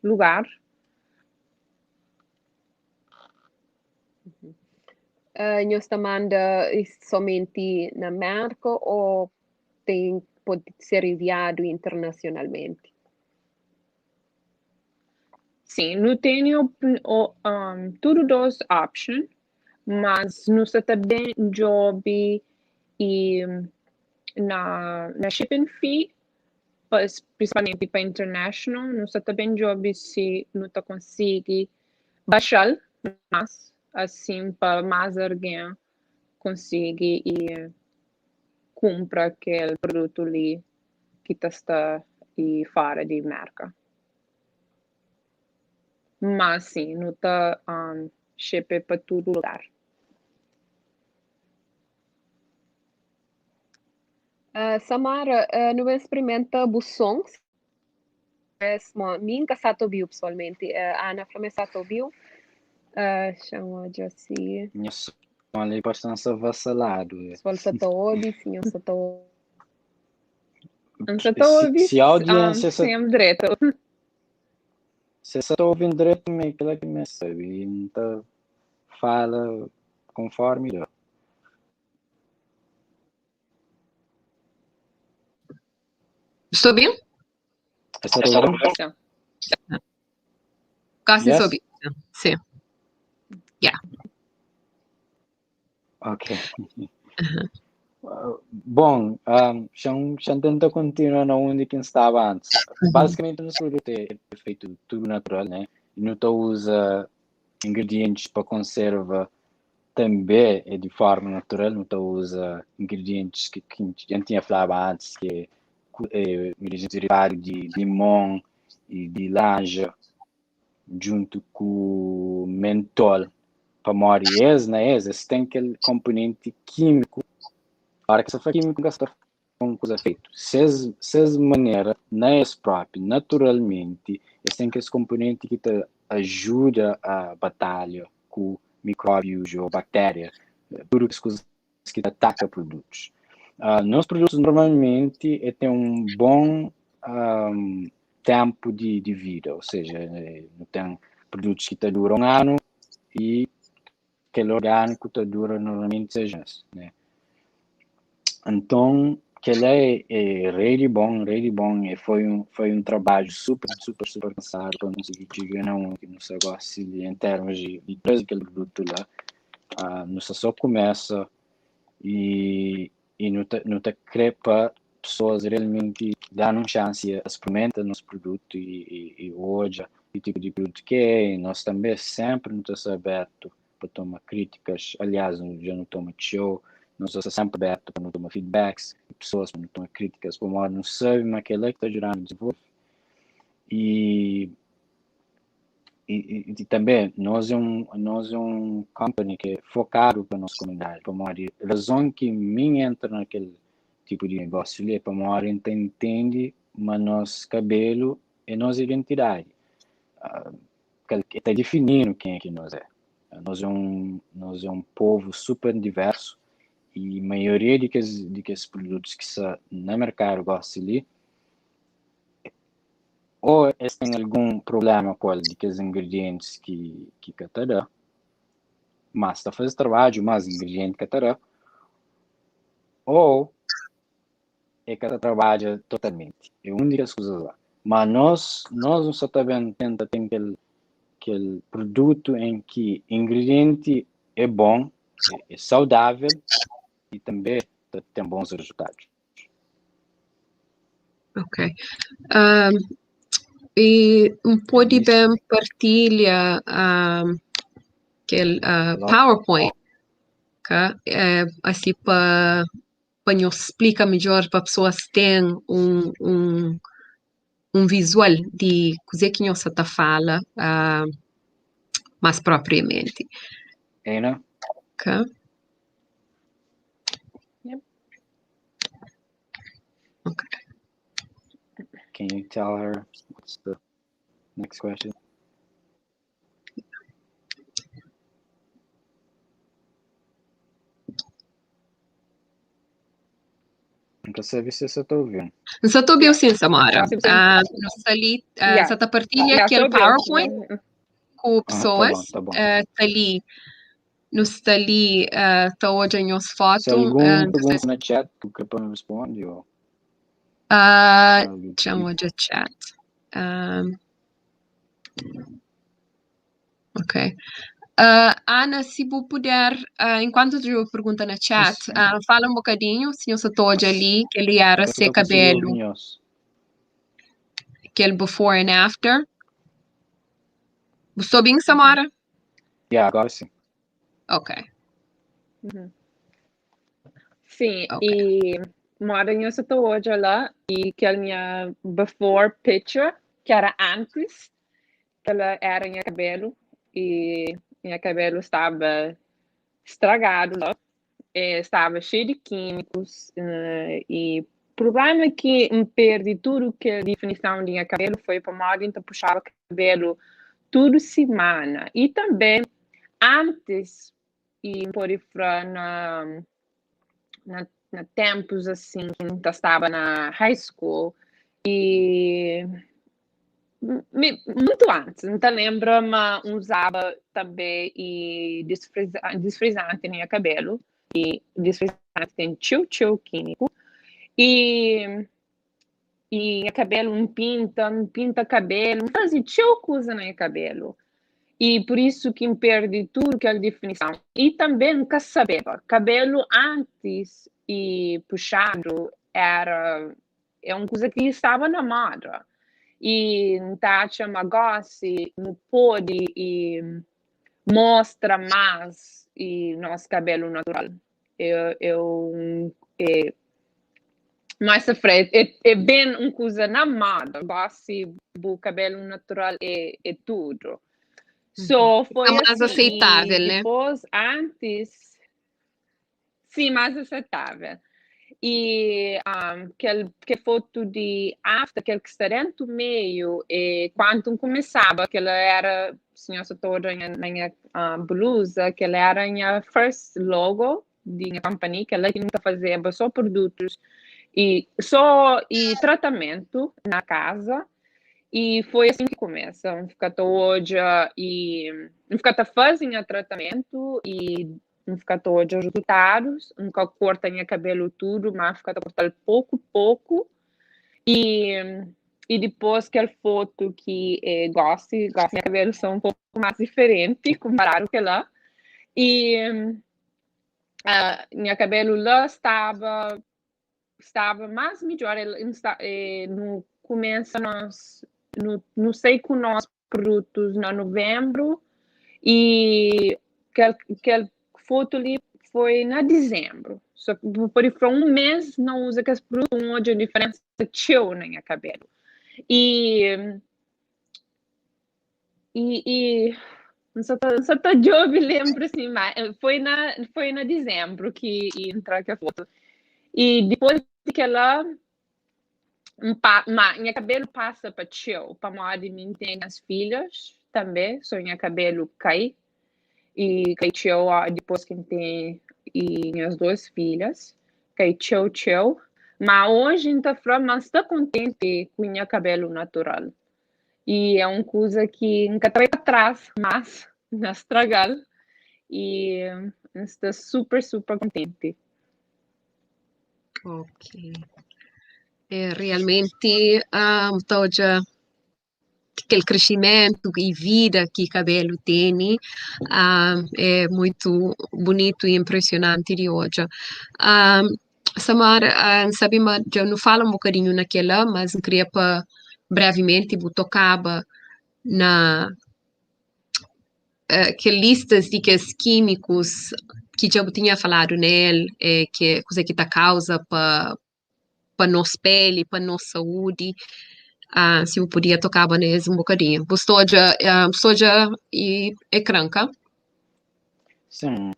lugar. Uh, nhos ta manda somenti na Merka ô ten pode ser enviadu internasionalmenti? Sin, nu tene o, um, tudu dos option, mas nu sta ta ben djobe i na, na shipping fee, pa, prinsipalmenti pa international, nu sta ta ben djobe si nu ta konsigi baxa-l más, asin pa más algen konsigi i kunpra kel produtu li ki ta sta i fora di Merka. Mas sin, nu ta um, ship pa tudu lugar. Samara, nu ben sprimenta bu son. Es, mo, mi N ka sa ta obiu pesoalmenti. Ana fla ma el sa ta obiu. Xa-m odja si. Nha son li parse un sa vasaladu. Pesoal sa ta obi, si nhos sa ta obi. N sa ta obi Si audiência sa sem dretu. Se sa ta obi dretu mi kila ki mi sabe. N ta fala konformi da. Sta obi? Sta ta obi? Sim. Gosi Yes? sta obi. Sim. Yeah. Ok. Bon, um, xa-m xa-m tenta kontinua na undi ki N staba antis. Basikamenti nos produtu é fetu tudu natural, né? Nu ta uza ingredientis pa konserva tanbê é di forma natural, nu ta uza ingredientis ki ki dja N tinha flaba antis ki é é ingredientis derivadu di limon i di laranja djuntu ku mentol, pamodi es na es, es ten kel konponenti kímiku, ora ki sa fla kímiku, N ka sta. un kuza fetu. Ses, ses manera, na es própi, naturalmenti, es ten kes konponenti ki ta ajuda a batalha ku mikróbius ô baktéria, tudu kes kuzas ki ta ataka produtus. Uh, nos produtus normalmenti e ten un bon um, tempu di, di vida, ou seja, nu ten produtus ki ta dura un anu e kel orgániku ta dura normalmenti 6 mês, né? Então, kel-la é, é rei di bon, rei di bon, e foi um, foi um trabalho super, super, super cansado para conseguir chegar na onde que nós gosta em termos de, de trazer aquele produto lá. Uh, nós só começa e, e não te, não te crê para pessoas realmente dar uma chance a experimentar nosso produto e, e, e hoje que tipo de produto que é, e nós também sempre não estamos aberto para tomar críticas, aliás, já não toma show, nós estamos sempre aberto para não tomar feedbacks, pessoas para não tomar críticas, como não sabe, mas aquele é que está ajudando a desenvolver. E, e, e, e, também nós é um nós é um company que é focado para nossa comunidade para uma razão que mim entra naquele tipo de negócio ali é para uma hora entende mas nosso cabelo é nossa identidade uh, que está definindo quem é que nós é nós é um nós é um povo super diverso e a maioria de que de que produtos que está no mercado gosta ali ou eles têm algum problema com de que os ingredientes que que ka dá, mas está fazendo trabalho, mas ingrediente que dá, ou é que trabalha totalmente. É uma das coisas lá. Mas nós, nós não só também tenta ter aquele, aquele produto em que ingrediente é bom, é, é saudável e também tem bons resultados. Ok. Um, e um pode bem partilha um, aquele uh, PowerPoint, ok? É, assim para para nos explica melhor para pessoas terem um, um, um visual de coisa que nós está fala uh, mais propriamente. Ana? Ok. Yep. Okay. Can you tell her what's the next question? Nunca sabe se você está ouvindo. Não estou ouvindo sim, Samara. Uh, nós ali, uh, yeah. Você partilha yeah, aquele PowerPoint com pessoas. Ah, tá bom, tá bom. Uh, tá ali, nós está ali, uh, tá hoje em nossa foto. Se algum uh, pergunta na chat, tu quer para responder? Ou... Uh, deixa eu olhar chat. Um, ok. Uh, Ana, se você puder, uh, enquanto eu pergunta na chat, uh, fala um bocadinho, se eu estou ali, que ele era seu cabelo, aquele before and after. Estou bem, Samara? Yeah, agora sim. Ok. Uhum. Sim, okay. e mora em estou hoje lá e que a minha before picture, que era antes, que ela era em cabelo e meu cabelo estava estragado lá, estava cheio de químicos e o problema é que me perdi tudo que a definição de meu cabelo foi para moda, então puxava cabelo tudo semana e também antes e por na, na, na tempos assim que estava na high school e muito antes, então lembro-me usava também e desfrizante no meu cabelo e desfrizante tem tchu tchu químico e e cabelo um pinta, um pinta cabelo, fazia tchu coisa no meu cabelo. E por isso que me perdi tudo que é a definição. E também nunca sabia, cabelo antes e puxado era é uma coisa que estava na moda. E Tacha Magossi não pode e mostra mais e nosso cabelo natural. Eu, eu é, mais à frente, é, é bem uma coisa na moda. Gosto o cabelo natural é, é tudo. So, foi É mais assim, aceitável, e né? Depois, antes, sim, mais aceitável. E um, kel, kel fotu di after, kel ki sta dentu meiu, e kantu N kumesaba, kel era, si nhos ta odja nha, na nha bluza, kel era nha first logo di nha company, kel la ki N ta fazeba so produtus e so e tratamentu na kaza. E foi assim ki kumesa. N fika ta odja e N fika ta faze nha tratamentu e N fika ta odja rezultadus. N ka korta nha kabelu tudu, ma N fika ta korta-l poku poku. E e dipôs kel fotu ki é gosi, gosi nha kabelu sta un poku más diferenti konparadu ku kel-la. E nha kabelu la staba staba más midjór. El N sta e nu kumesa nos nu nu sai ku nos produtus na nuvenbru i kel kel fotu li foi na dizenbru. So bu pode fla un mês na uza kes produtu N odja diferensa txeu na nha kabelu. I i i N sa ta N sa ta djobe lenbra si ma foi na foi na dizenbru ki entra kel fotu. I dipôs di kel-la N pa ma nha kabelu pasa pa txeu pamodi mi N ten nhas filhas tanbe, so nha kabelu kai i kai txeu dipôs ki N ten i nhas dôs filhas, kai txeu txeu. Ma oji N ta fla ma N sta kontenti ku nha kabelu natural i é un kuza ki N ka ta bai pa tras más na straga-l i N sta super super kontenti. Ok. É, realmenti bu ta odja kel kresimentu i vida ki kabelu tene, é muitu bunitu i inpresionanti di odja. Samara, N sabe ma dja nu fala un bokadinhu na kel-la, mas N kria pa brevimenti bu tokaba na kel listas di kes kímikus ki dja bu tinha faladu na el, ke kuze ki ta kauza pa pa nos peli, pa nos saúdi, si bu podia tokaba na es un bokadinhu. Bu sta odja, bu sta odja ekran, ka? Sin,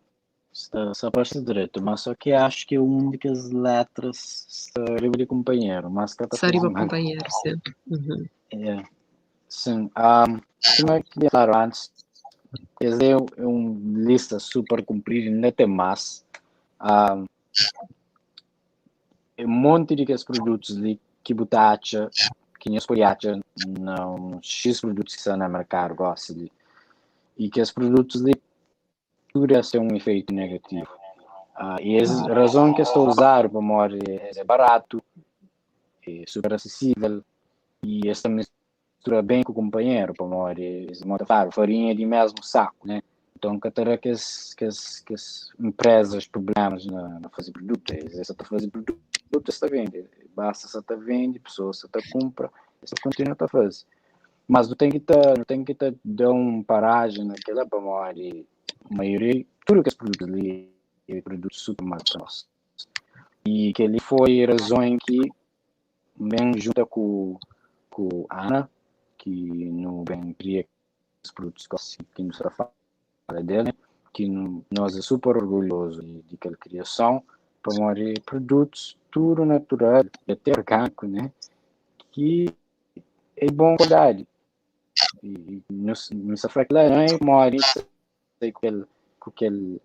sta sta parse dretu, mas só ki acho ki un di kes letras sta riba di kunpanheru, mas ka ta Sta riba faze mal. kunpanheru, sin. Yeah. Sin, sima ki dja fladu antis, es é un lista super kunpridu, inda ten más. É un monti di kes produtus li ki bu ta atxa, ki nhos pode atxa na un X produtus ki sta na merkadu gosi li. I kes produtus li tudu es ten un ifeitu negativu. I es razon ki es ta uzadu pamodi es é baratu, é super asesível i es ta mistura ben ku kunpanheru pamodi es ta fladu farinha di mesmu saku, né? Nton ka ta da kes kes kes enprezas prublemas na na faze produtu. Es sa ta faze produtu, es ta vende. Basta sa ta vende, pesoas sa ta kunpra, es ta kontinua ta faze. Mas nu ten ki ta nu ten ki ta da un parajen na kel-la pamodi maioria tudu kes produtu li é produtu super mal pa nos. I kel-li foi razon en ki N ben junta ku ku Ana ki nu ben kria kes produtus gosi ki nu sta fala del, ki nos é super orgulhozu di kel kriason pamodi produtus tudu natural i até orgániku, né, ki é di bon kualidadi. I nu sta fla kel-la não é pamodi sai ku kel ku kel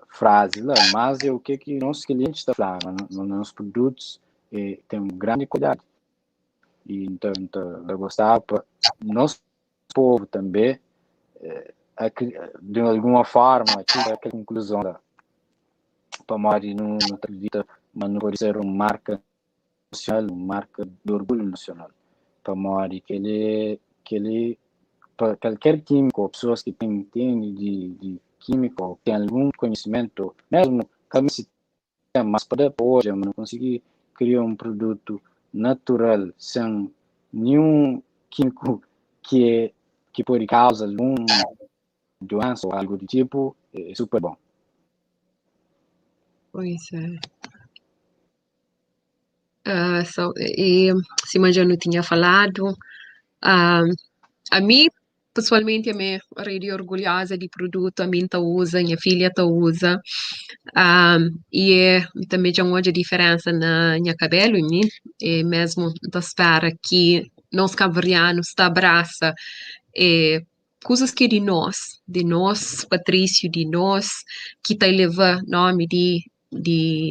frazi la, mas é o ke ki nos klientis ta fla, ma nos produtus ten un grandi kualidadi. I N ta N ta gostaba pa nos povu tanbe di alguma forma txiga kel konkluzon la, pamodi nu ta akredita ma nu pode ser un marka nasional, un marka di orgulhu nasional, pamodi kel-li kel-li pa kalker kímiku ô pesoas ki ten ntende di di kímiku ô ten algun konhisimentu, mésmu ka meste ten, mas pa da pa odja ma nu konsigi kria un produtu natural sen ninhun kímiku ki é ki pode kauza algun duénsa ô algu di tipu, é super bon. Pois é. So, e sima dja nu tinha faladu, ami. Pesoalmenti ami é rei di orgulhoza di produtu, ami N ta uza, nha filha ta uza, i é tanbe dja N odja diferensa na nha kabelu i mi, i mesmu N ta spera ki nos kabuverdianus ta abrasa e kuzas ki é di nos, di nos patrísiu, di nos ki ta leva nomi di di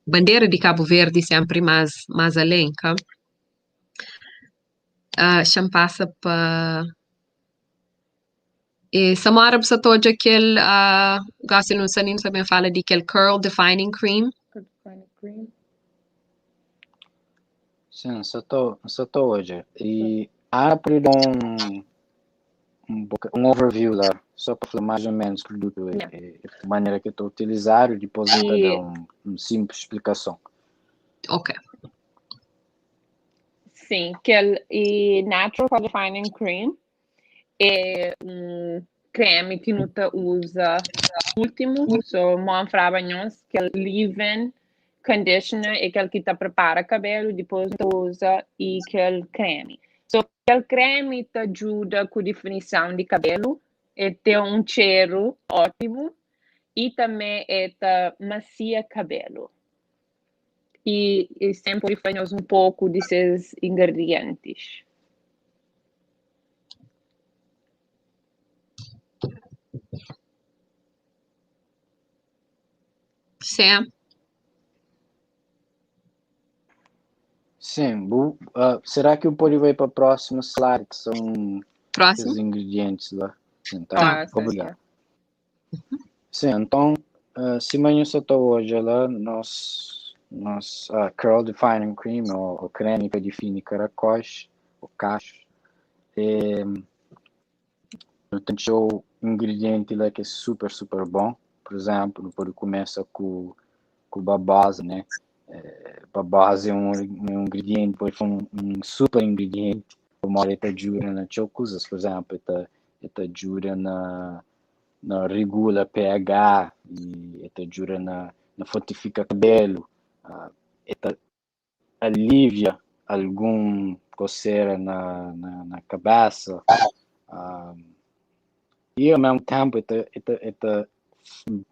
bandera di Kabu Verdi senpri más más alén ka. Xa-m pasa pa E Samora bu sa ta odja kel gosi nu sa nin sa ben fala di kel curl defining cream. Sim, sa ta sa ta odja. E Ana pode da um um, um overview lá, só para falar mais ou menos o produto e, e, e maneira que está utilizado, depois eu te dar um, um simples explicação. Ok. Sim, kel e Natural Curl Defining Cream é un kremi ki nu ta uza últimu, so mo N fraba nhos kel leave-in conditioner é kel ki ta prepara kabelu, dipôs nu ta uza i kel kremi. So kel kremi ta djuda ku difinison di kabelu, e ten un txeru ótimu i tanbe e ta masia kabelu. I e senpri pode fla nhos un poku di ses ingredientis. Sam. Sim, bu, uh, será que eu pode ir para o próximo slide, que são Próximo? os ingredientes lá? Sim, tá. Ah, sim, Obrigado. Sim, então, uh, se manhã só estou hoje lá, nós, nós uh, Curl Defining Cream, ou, ou creme que define caracóis, ou cachos, é, tem show ingrediente lá que é super, super bom. Por exemplo, pode começar com, com babosa, né? É, babosa é um, um ingrediente, pode ser um, um super ingrediente, como ele te ajuda na coisas, por exemplo, ele te ajuda na na regula pH e te ajuda na, na fortifica cabelo, uh, te alivia algum coceira na, na, na cabeça uh, e ao mesmo tempo te, te, te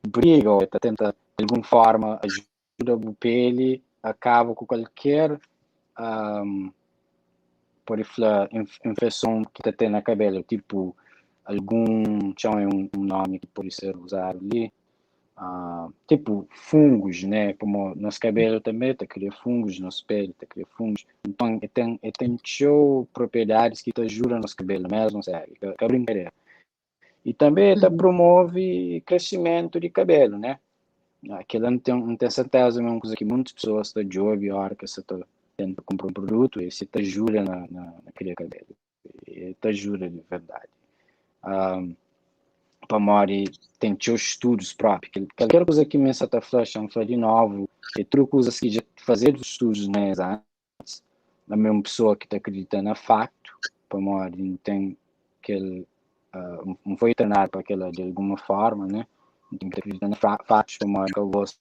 briga ou te tenta de alguma forma ajuda a pele acaba com qualquer um, pode falar infecção que te tem na cabelo tipo algum tinha um, um nome que pode ser usado ali uh, tipo fungos né como nosso cabelo também tá cria fungos nosso pele tá cria fungos então tem tem show propriedades que te ajudam nosso cabelo mesmo sério que, que brincadeira e também tá promove crescimento de cabelo né aquilo não tem não tem certeza é uma coisa que muitas pessoas estão de olho a hora que você tá tenta comprar um produto e se te ajuda na, na, na criar cabelo e te ajuda de verdade um, para mori tem seus estudos próprios qualquer coisa que me está flash não de novo e tudo coisas que já fazer os estudos né antes a mesma pessoa que te acredita na facto para mori não tem aquele uh, não foi treinado para aquela de alguma forma né não tem que acreditar na factos para mori que eu gosto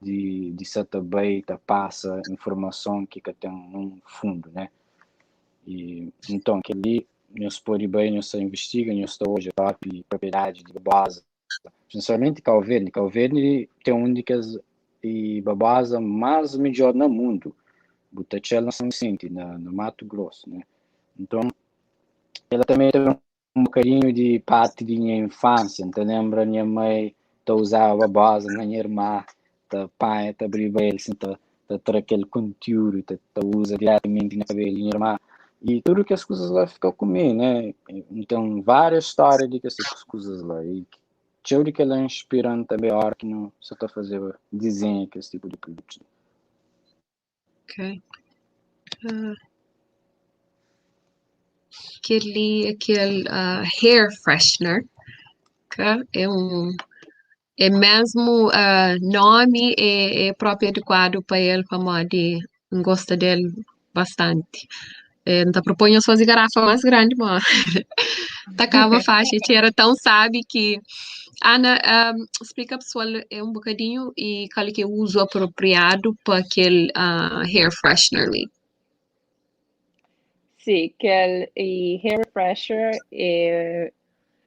de de certa beita passa informação que que tem um fundo né e então aquele nós pode bem nós investiga nós está hoje a própria propriedade de base principalmente Cabo Verde Cabo Verde tem um de as e babosa mais melhor no mundo Butachel na São Vicente na no Mato Grosso né então ela também teve um bocadinho de parte de minha infância então lembra minha mãe tá usava babosa na minha irmã tá pai tá briba ele assim tá tá tra aquele conteúdo tá, tá usa diretamente na cabelo minha irmã e tudo que as coisas lá ficou comigo né então várias histórias de que essas coisas lá e tchau de que ela inspirando também a hora que não só tá fazendo desenho que esse tipo de produto Ok. Uh, aquele, aquele uh, hair freshener, ok? É um é mesmo uh, nome é, é próprio adequado para ele, para modo gosta dele bastante. Então proponho fazer garrafa mais grande, mas tacava faixa, era tão sabe que Ana, um, explica pessoal é um bocadinho e qual é que é o uso apropriado para aquele uh, hair freshener ali. Si, kel e hair refresher é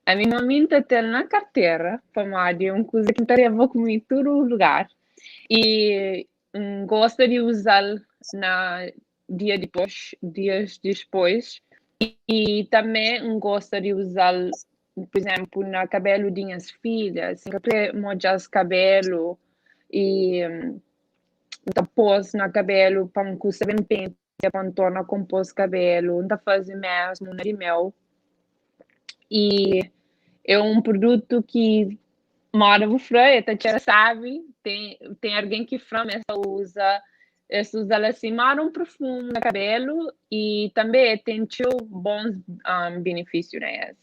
ami mi N ta ten na kartera pamodi é un kuza ki N ta leba ku mi tudu lugar i N gosta di uza-l na dia dipôs, dias dispôs i tanbê N gosta di uza-l pur izénplu na kabelu di nhas filha, si N ka krê modja-s kabelu i N ta pô-s na kabelu pa N kusa ben pentia pa N torna konpô-s kabelu, N ta faze mésmu na di meu. I é un produtu ki moda bu fla, el ta txera sabi, ten ten algen ki fla ma es ta uza es ta uza-l asin moda un perfumu na kabelu i tanbe el ten txeu bons benefisiu na es.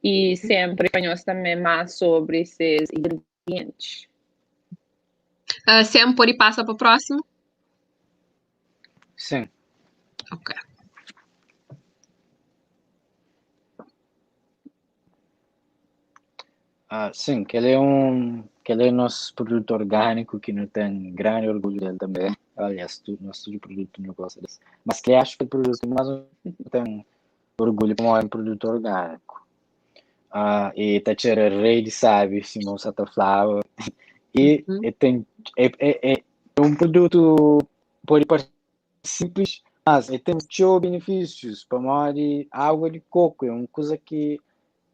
I senpri pa nhos tanbe mas sobri ses ingredientis. Sam pode pasa pa prósimu? Sim. Ok. Ah, sim, kel é um, kel é nos produto orgânico ki nu ten grande orgulho del també. Aliás, tu, nos tudo produto nu gosta desse. Mas que acho que é produto que mais nu ten orgulho como é um produto orgânico. Ah, e ta txera rei di sabi, sima bu sa ta flaba. E, e ten, é, é, é um produto pode parecer simples, mas e ten txeu benefísios, pamodi água di coco é um kuza ki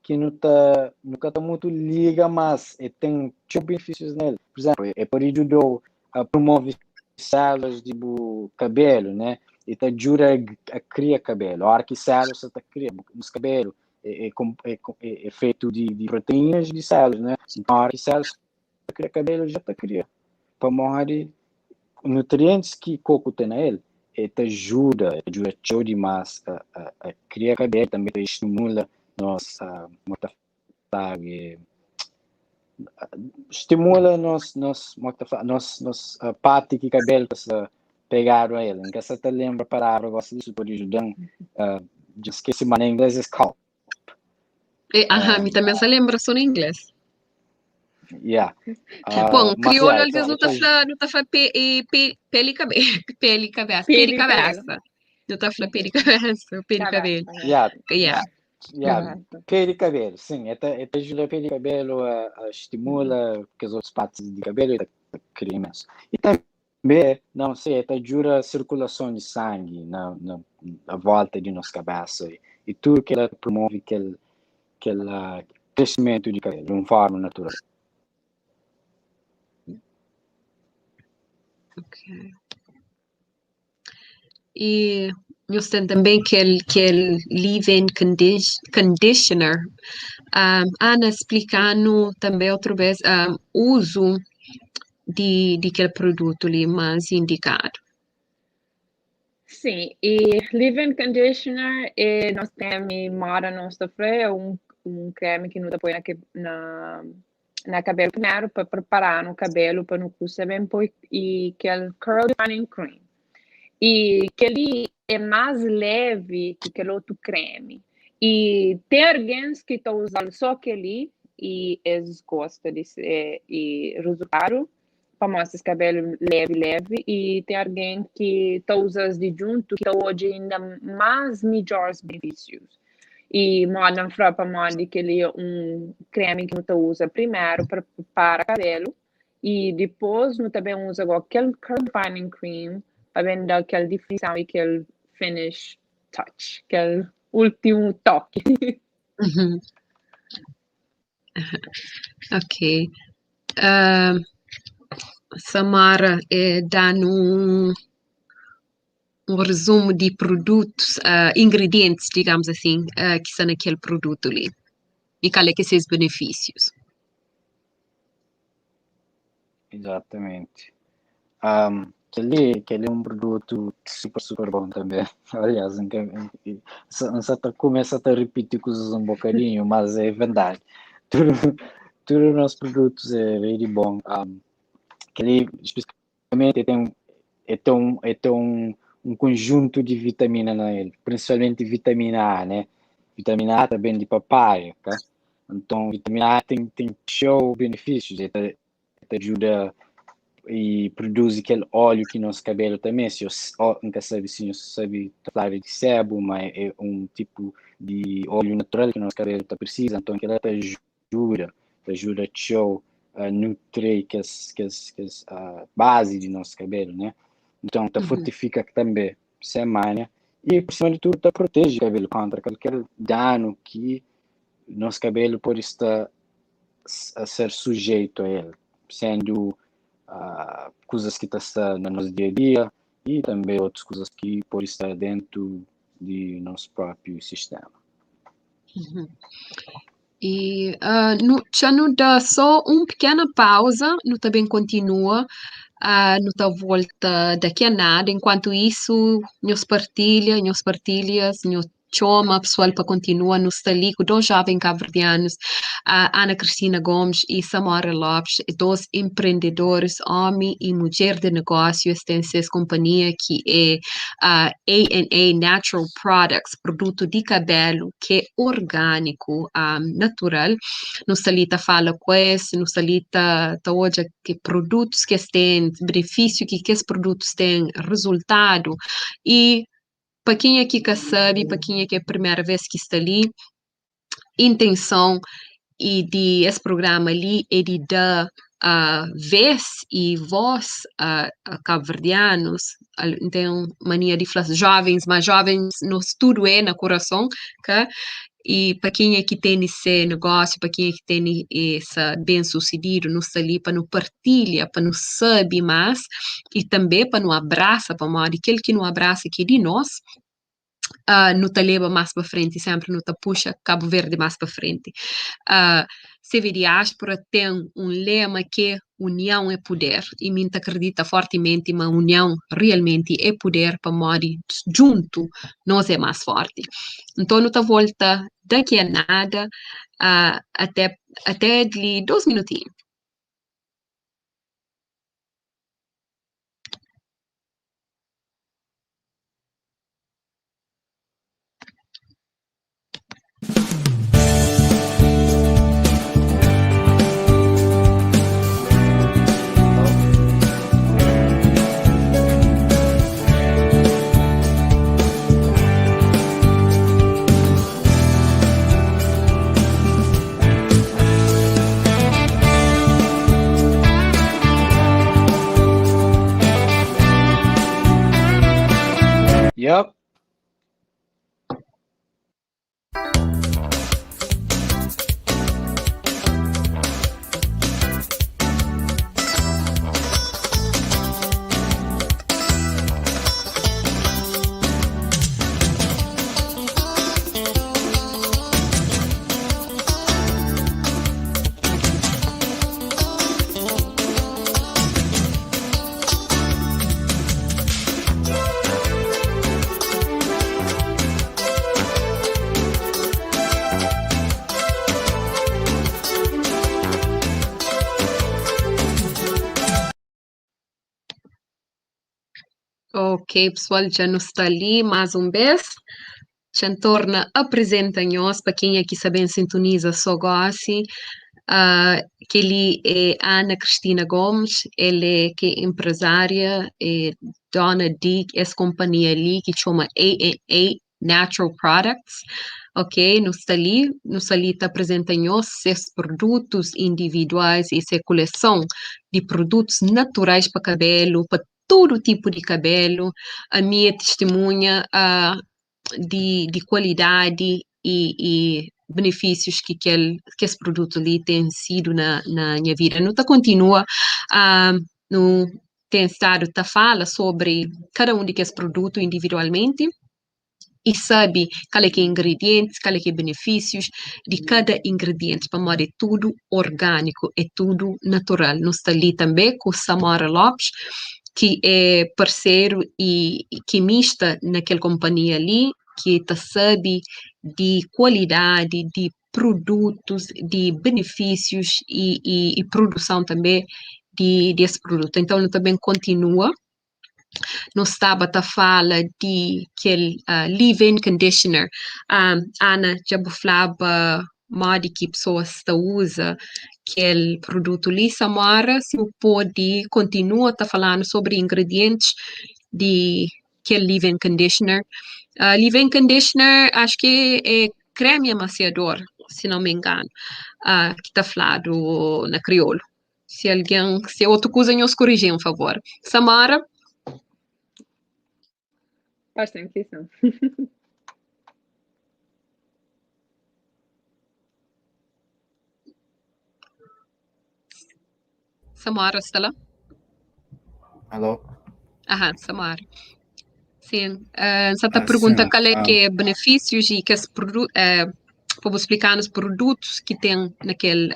ki nu ta nu ka ta mutu liga, mas e ten txeu benefísios nel. Por exemplo, e pode djudau a promove células di bu kabelu, né? E ta djuda a kria kabelu. Ora ki células sa ta kria, nos kabelu é, é, é, é, é feito de, de proteínas de células, né? Então, ora ki células ta kria kabelu, já ta kria. Pamodi nutrientes ki coco ten na el, e ta ajuda, e ajuda txeu dimas a, a, a kria kabelu, també ta estimula nos, como ta fla, e, estimula nos, nos, como ta fla, nos, nos uh, parte ki kabelu ta sta pegadu a el. N ka sa ta lembra palavra gosi disso, pode ajuda-m, uh, dja skesi, mas na inglês é scalp. E, aham, mi também sa lembra só na inglês. Yeah. Bom, Uh, mas crioulo yeah, às vezes não tá ta, fla, não tá fla pe, e, pe, pele cabe, pele cabeça, pé de Pé de cabelo. cabeça. Não tá fla pé de cabeça, pé de cabelo. Cabeça, yeah, Yeah. yeah, cabeça. pé de cabelo, sim, é ta, é ta ajuda pé de cabelo a, a estimula que as outras partes de cabelo e ta, ta cria imenso. E também, não sei, ta ajuda a circulação de sangue na, na, na volta de nossa cabeça e, e tudo que ela promove aquele, aquele uh, crescimento de cabelo de uma forma natural. Ok. E nhos ten tanbê kel kel leave-in conditioner. Um, Ana, splika-nu tanbê otu bês um, uzu di, di kel produtu li más indikadu. Sim, e leave-in conditioner é nos kreme moda nos ta fla é um, um kreme ki nu ta poi na, na, na kabelu primeru pa prepara-nu kabelu pa nu kusa ben poi e kel curl defining cream. E kel-li é más leve ki kel otu kreme. E ten alguns ki ta uza-l só kel-li e es gosta di se e rezultadu pamodi ses kabelu leve leve e ten algen ki ta uza-s di djuntu ki ta odja inda más midjors benefísius. E moda N fla pamodi kel-li é un kreme ki nu ta uza primeru pa prepara kabelu e dipôs nu ta ben uza go kel curl defining cream pa ben da kel definição e kel finish touch, kel último toque. Uhum. Ok. Uh, Samara, eh, da-nu um, um resumo di produtos, uh, ingredientes, digamos assim, uh, ki sta na kel produto li. E kal é ki é ses benefícios? Exatamente. Um, kel-li, kel-li é um produto super, super bom também. Aliás, N sa ta começa a repetir coisas um bocadinho, mas é verdade. Tudo, tudo os nossos produtos é really bom. Um, kel-li, especificamente, tem, é tem, é tem um, um conjunto de vitamina na ele, principalmente vitamina A, né? Vitamina A também de papaya, tá? Então, vitamina A tem, tem show benefícios, te, te ajuda i produzi kel óliu ki nos kabelu ta meste. N ka sabe si nhos sabe ta fladu di sébu, ma é un tipu di óliu natural ki nos kabelu ta prisiza. Nton kel-la ta ajuda, ta ajuda txeu a nutri kes kes kes bazi di nos kabelu, né? Nton ta fortifika tanbe sen manha i por sima di tudu ta proteje kabelu kontra kalker danu ki nos kabelu pode sta a ser sujeitu a el, sendu kuzas ki ta sta na nos dia a dia i tanbe otus kuzas ki pode sta dentu di nos propiu sistema. I nu, txa nu da só un pikena pauza, nu ta ben kontinua, nu ta volta daqui a nada. Enquanto isso, nhos partilha, nhos partilhas, nhos txoma pesoal pa kontinua. Nu sta li ku dos joven kabuverdianus, Ana Cristina Gomes i Samora Lopes, dos empreendedoris, omi i mudjer di negósiu. Es ten ses konpanhia ki é A&A Natural Products, produtu di kabelu ki é orgániku, natural. Nu sta li ta fala ku es, nu sta li ta ta odja ki produtus ki es ten, benefísiu ki kes produtus ten, rezultadu i pa kenha ki ka sabe, pa kenha ki é primera vez ki sta li, intenson i di es programa li é di da vez i voz a kabuverdianus, N ten mania di fla jovens, ma jovens nos tudu é na kurason, ka? I pa kenha ki tene se negósiu, pa kenha ki tene esa ben susedidu, nu sta li pa nu partilha, pa nu sabe más i tanbe pa nu abrasa, pamodi kel ki nu abrasa ki é di nos, nu ta leba más pa frenti, sénpri nu ta puxa Kabu Verdi más pa frenti. CV Diáspora ten un lema ki é união é puder i mi N ta kridita fortimenti ma união realmenti é puder pamodi djuntu nos é más forti. Nton nu ta volta daqui a nada, até até di li dos minutinhu. Yep. Ok, pesoal, dja nu sta li más un bês. Txa N torna aprizenta nhos pa kenha ki sa ben sintoniza so gosi. Kel-li é Ana Cristina Gomes, el é ke enprezária, é dona di es konpanhia li ki txoma A&A Natural Products. Ok, nu sta li, nu sta li ta aprizenta nhos ses produtus individuais i se kuleson di produtus naturais pa kabelu, pa tudu tipu di kabelu. Ami é tistimunha di di kualidadi i i benefísius ki kel kes produtu li ten sidu na na nha vida. Nu ta kontinua nu ten stadu ta fala sobri kada un di kes produtu individualmenti i sabe kal é ki é ingridientis, kal é ki é benefísius di kada ingridienti, pamodi é tudu orgániku, é tudu natural. Nu sta li tanbe ku Samora Lopes, ki é parseru i kimista na kel konpanhia li, ki ta sabe di kualidadi di produtus, di benefísius i i produson tanbe di di es produtu. Então nu ta ben kontinua, nu staba ta fala di kel leave-in conditioner. Ana, dja bu flaba modi ki pesoas ta uza kel produtu li. Samora, si bu pode kontinua ta fala-nu sobri ingredientis di kel leave-in conditioner. Leave-in conditioner acho ki é kremi amasiador, si não me engano, ki ta fladu na kriolu. Si algen, si é otu kuza nhos koriji-m, favor. Samora? Parse-m ki sin. Samora sta la? Alô? Aha, Samora. Sim, N sa ta pergunta kal é ki é benefísius i kes produ pa bu splika-nos produtus ki ten na kel,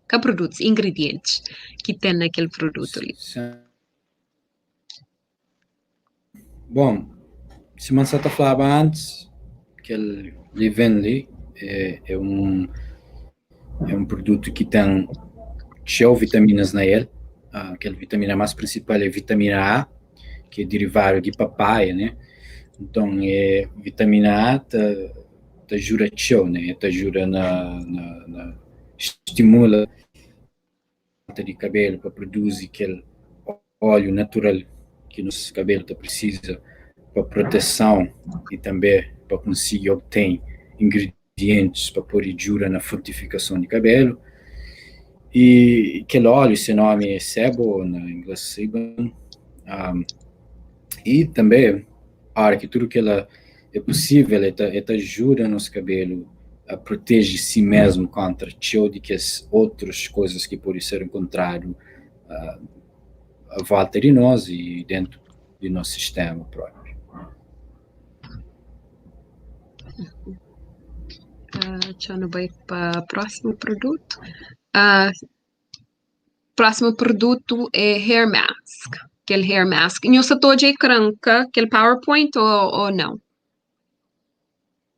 ka produtus, ingredientis ki ten na kel produtu li. Sim. Bon, sima N sa ta flaba antis, kel leave-in li é un é un produtu ki ten txeu vitaminas na el. Kel vitamina más prinsipal é vitamina A, ki é derivadu di papaia, né? Nton é vitamina A ta ta ajuda txeu, né? Ta ajuda na na na stimula falta di kabelu pa produzi kel óliu natural ki nos kabelu ta prisiza pa proteson i tanbe pa konsigi obten ingridientis pa pode djuda na fortifikason di kabelu. I kel óliu se nomi é sebo, na ingles sebum, i tanbe óra ki tudu kela é pusível el ta el ta ajuda nos kabelu a proteje si mesmu kontra txeu di kes otrus kozas ki pode ser enkontradu a volta di nos i dentu di nos sistema propriu. Txeu nu bai pa prósimu produtu. Prósimu produtu é hair mask, kel hair mask. Nhos sa ta odja ekran ka kel powerpoint ô ô nau?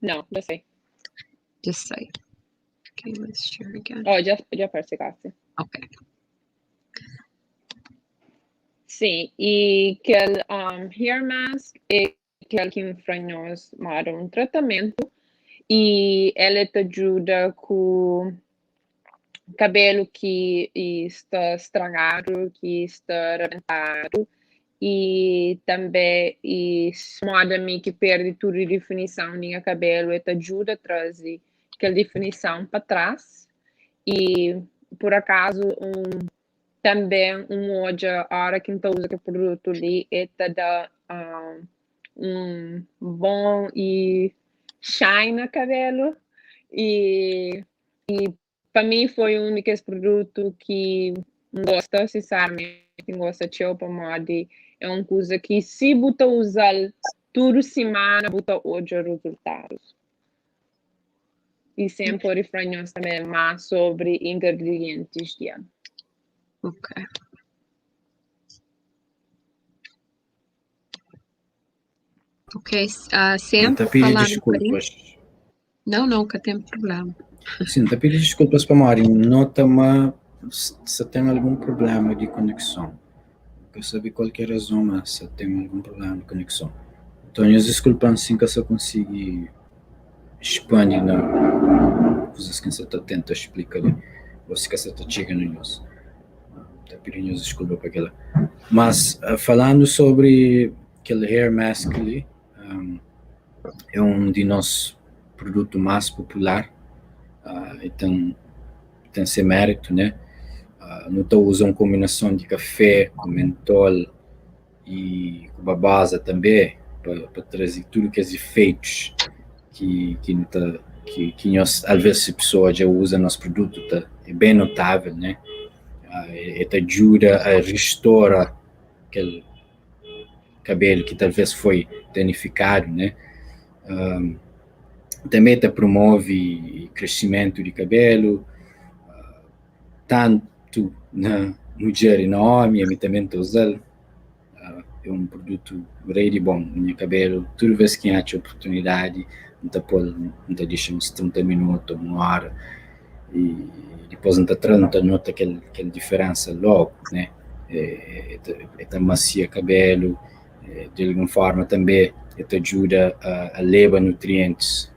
Não, já sei. Dja sai. Ok, let's share again. Oh, dja, dja parse kasi. Ok. Sim, i kel um, hair mask é kel ki N fla nhos moda un tratamentu i el ta djuda ku kabelu ki sta stragadu, ki sta rabentadu i tanbe i moda mi ki perde tudu difinison di nha kabelu el ta djuda traze kel difinison pa tras i pur akazu un Tanbê N odja óra ki N ta uza kel produtu li el ta da un bon i shine na kabelu i i pa mi foi un di kes produtu ki N gosta sinseramenti N gosta txeu pamodi é un kuza ki si bu ta uza-l tudu simana bu ta odja rezultadus. I sen pode fla nhos tanbê más sobri ingredientis di el. Ok. Ok, uh, N ta sempre pidi falar um bocadinho. diskulpas. Não, não, ka ten problema. Sim, N ta pidi diskulpas pamodi N nota ma sa ten algun problema di konekson. Ka sabe kual ki é razon, ma sa ten algun problema di konekson. Nton nhos diskulpa-m si N ka sa konsigi spandi na kuzas ki N sa ta tenta splika li, ô si ka sa ta txiga na nhos. N ta pidi nhos diskulpa pa kila. Mas falandu sobri kel hair mask li, é un di nos produtu más popular, el ten ten se méritu, né? Nu ta uza un konbinason di kafé ku mentol i ku babosa tanbe pa pa traze tudu kes ifeitus ki ki nu ta ki ki nhos alves si pesoa dja uza nos produtu ta é ben notável, né? E ta djuda a ristora kel kabelu ki talves foi danifikadu, né? Tanbe ta promove kresimentu di kabelu, tantu na mudjer i na omi, ami tanbe N ta uza-l, é un produtu rei di bon. Nha kabelu, tudu ves ki N atxa oportunidadi, N ta pô-l, N ta dixa uns 30 minutu, un óra, i dipôs N ta tra-l, N ta nota kel kel diferensa logu, né? E ta masia kabelu, di algun forma tanbe e ta djuda a leba nutrientis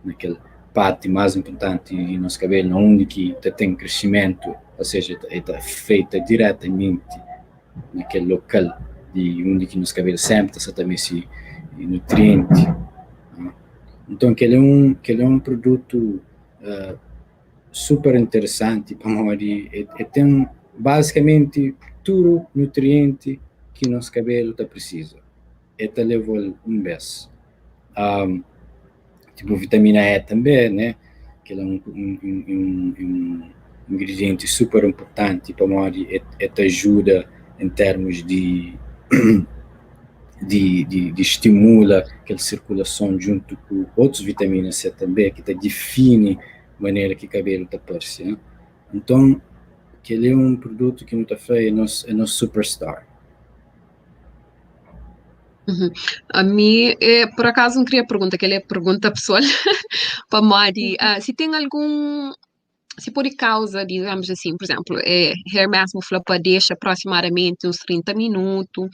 na kel. parti más inpurtanti di nos kabelu na undi ki ta ten kresimentu, ou seja, el ta afeta diretamenti na kel lokal di undi ki nos kabelu senpri ta sta ta meste nutrienti. Nton kel é un kel é un produtu super interesanti pamodi el ten bazikamenti tudu nutrienti ki nos kabelu ta prisiza. El ta leba-l un bês. Tipo vitamina E tanbê, né? Kel é un un ingridienti super inpurtanti pamodi el ta ajuda en termus di di di stimula kel sirkulason djuntu ku otus vitamina C tanbê ki ta difini manera ki kabelu ta parse, né? Nton kel é un produtu ki nu ta fla é nos é nos superstar. Uhum. Ami, eh, por akazu N kria pergunta, kel é pergunta pesoal, pamodi ah, si ten algun, si pode kauza, digamos assim, por exemplo, eh, Hair Mask bu fla pa dexa aproximadamenti uns 30 minutu,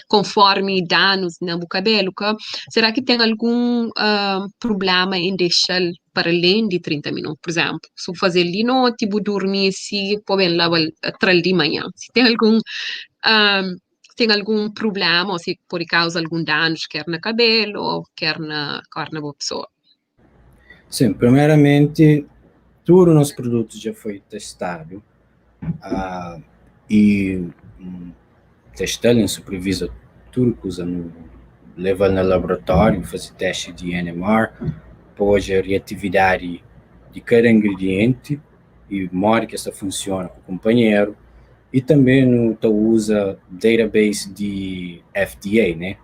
konformi danus na bu kabelu ka, será ki ten algun ah, prublema en dexa-l para alén di 30 minutu? Por exemplo, si bu faze-l di noti, bu durmi si po ben laba-l, tra-l di manhan, si ten algun ah, ten algun prubléma ô si pode kauza algun danus ker na kabelu ô ker na ker na bo pesoa. Sin, primeramenti tudu nos produtus dja foi testadu uh, i testa-l, N supervisa tudu kuza, nu leva-l na laboratóriu, faze testi di NMR pa odja reatividadi di kada ingridienti i modi ki es ta funsiona ku kunpanheru i tanbe nu ta uza database di FDA, né?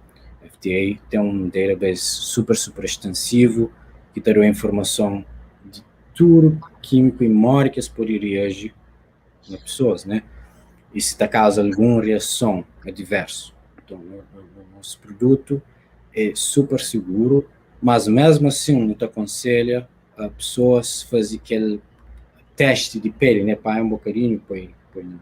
FDA ten un database super super estensivu ki ta da informason di tudu kímiku i modi ki es pode reaji na pesoas, né? I si ta kauza algun reason adversu. Nton, nos produtu é super siguru, mas mesmu asin nu ta akonselha a pesoas faze kel testi di peli, né? Panha un bokadinhu poi poi na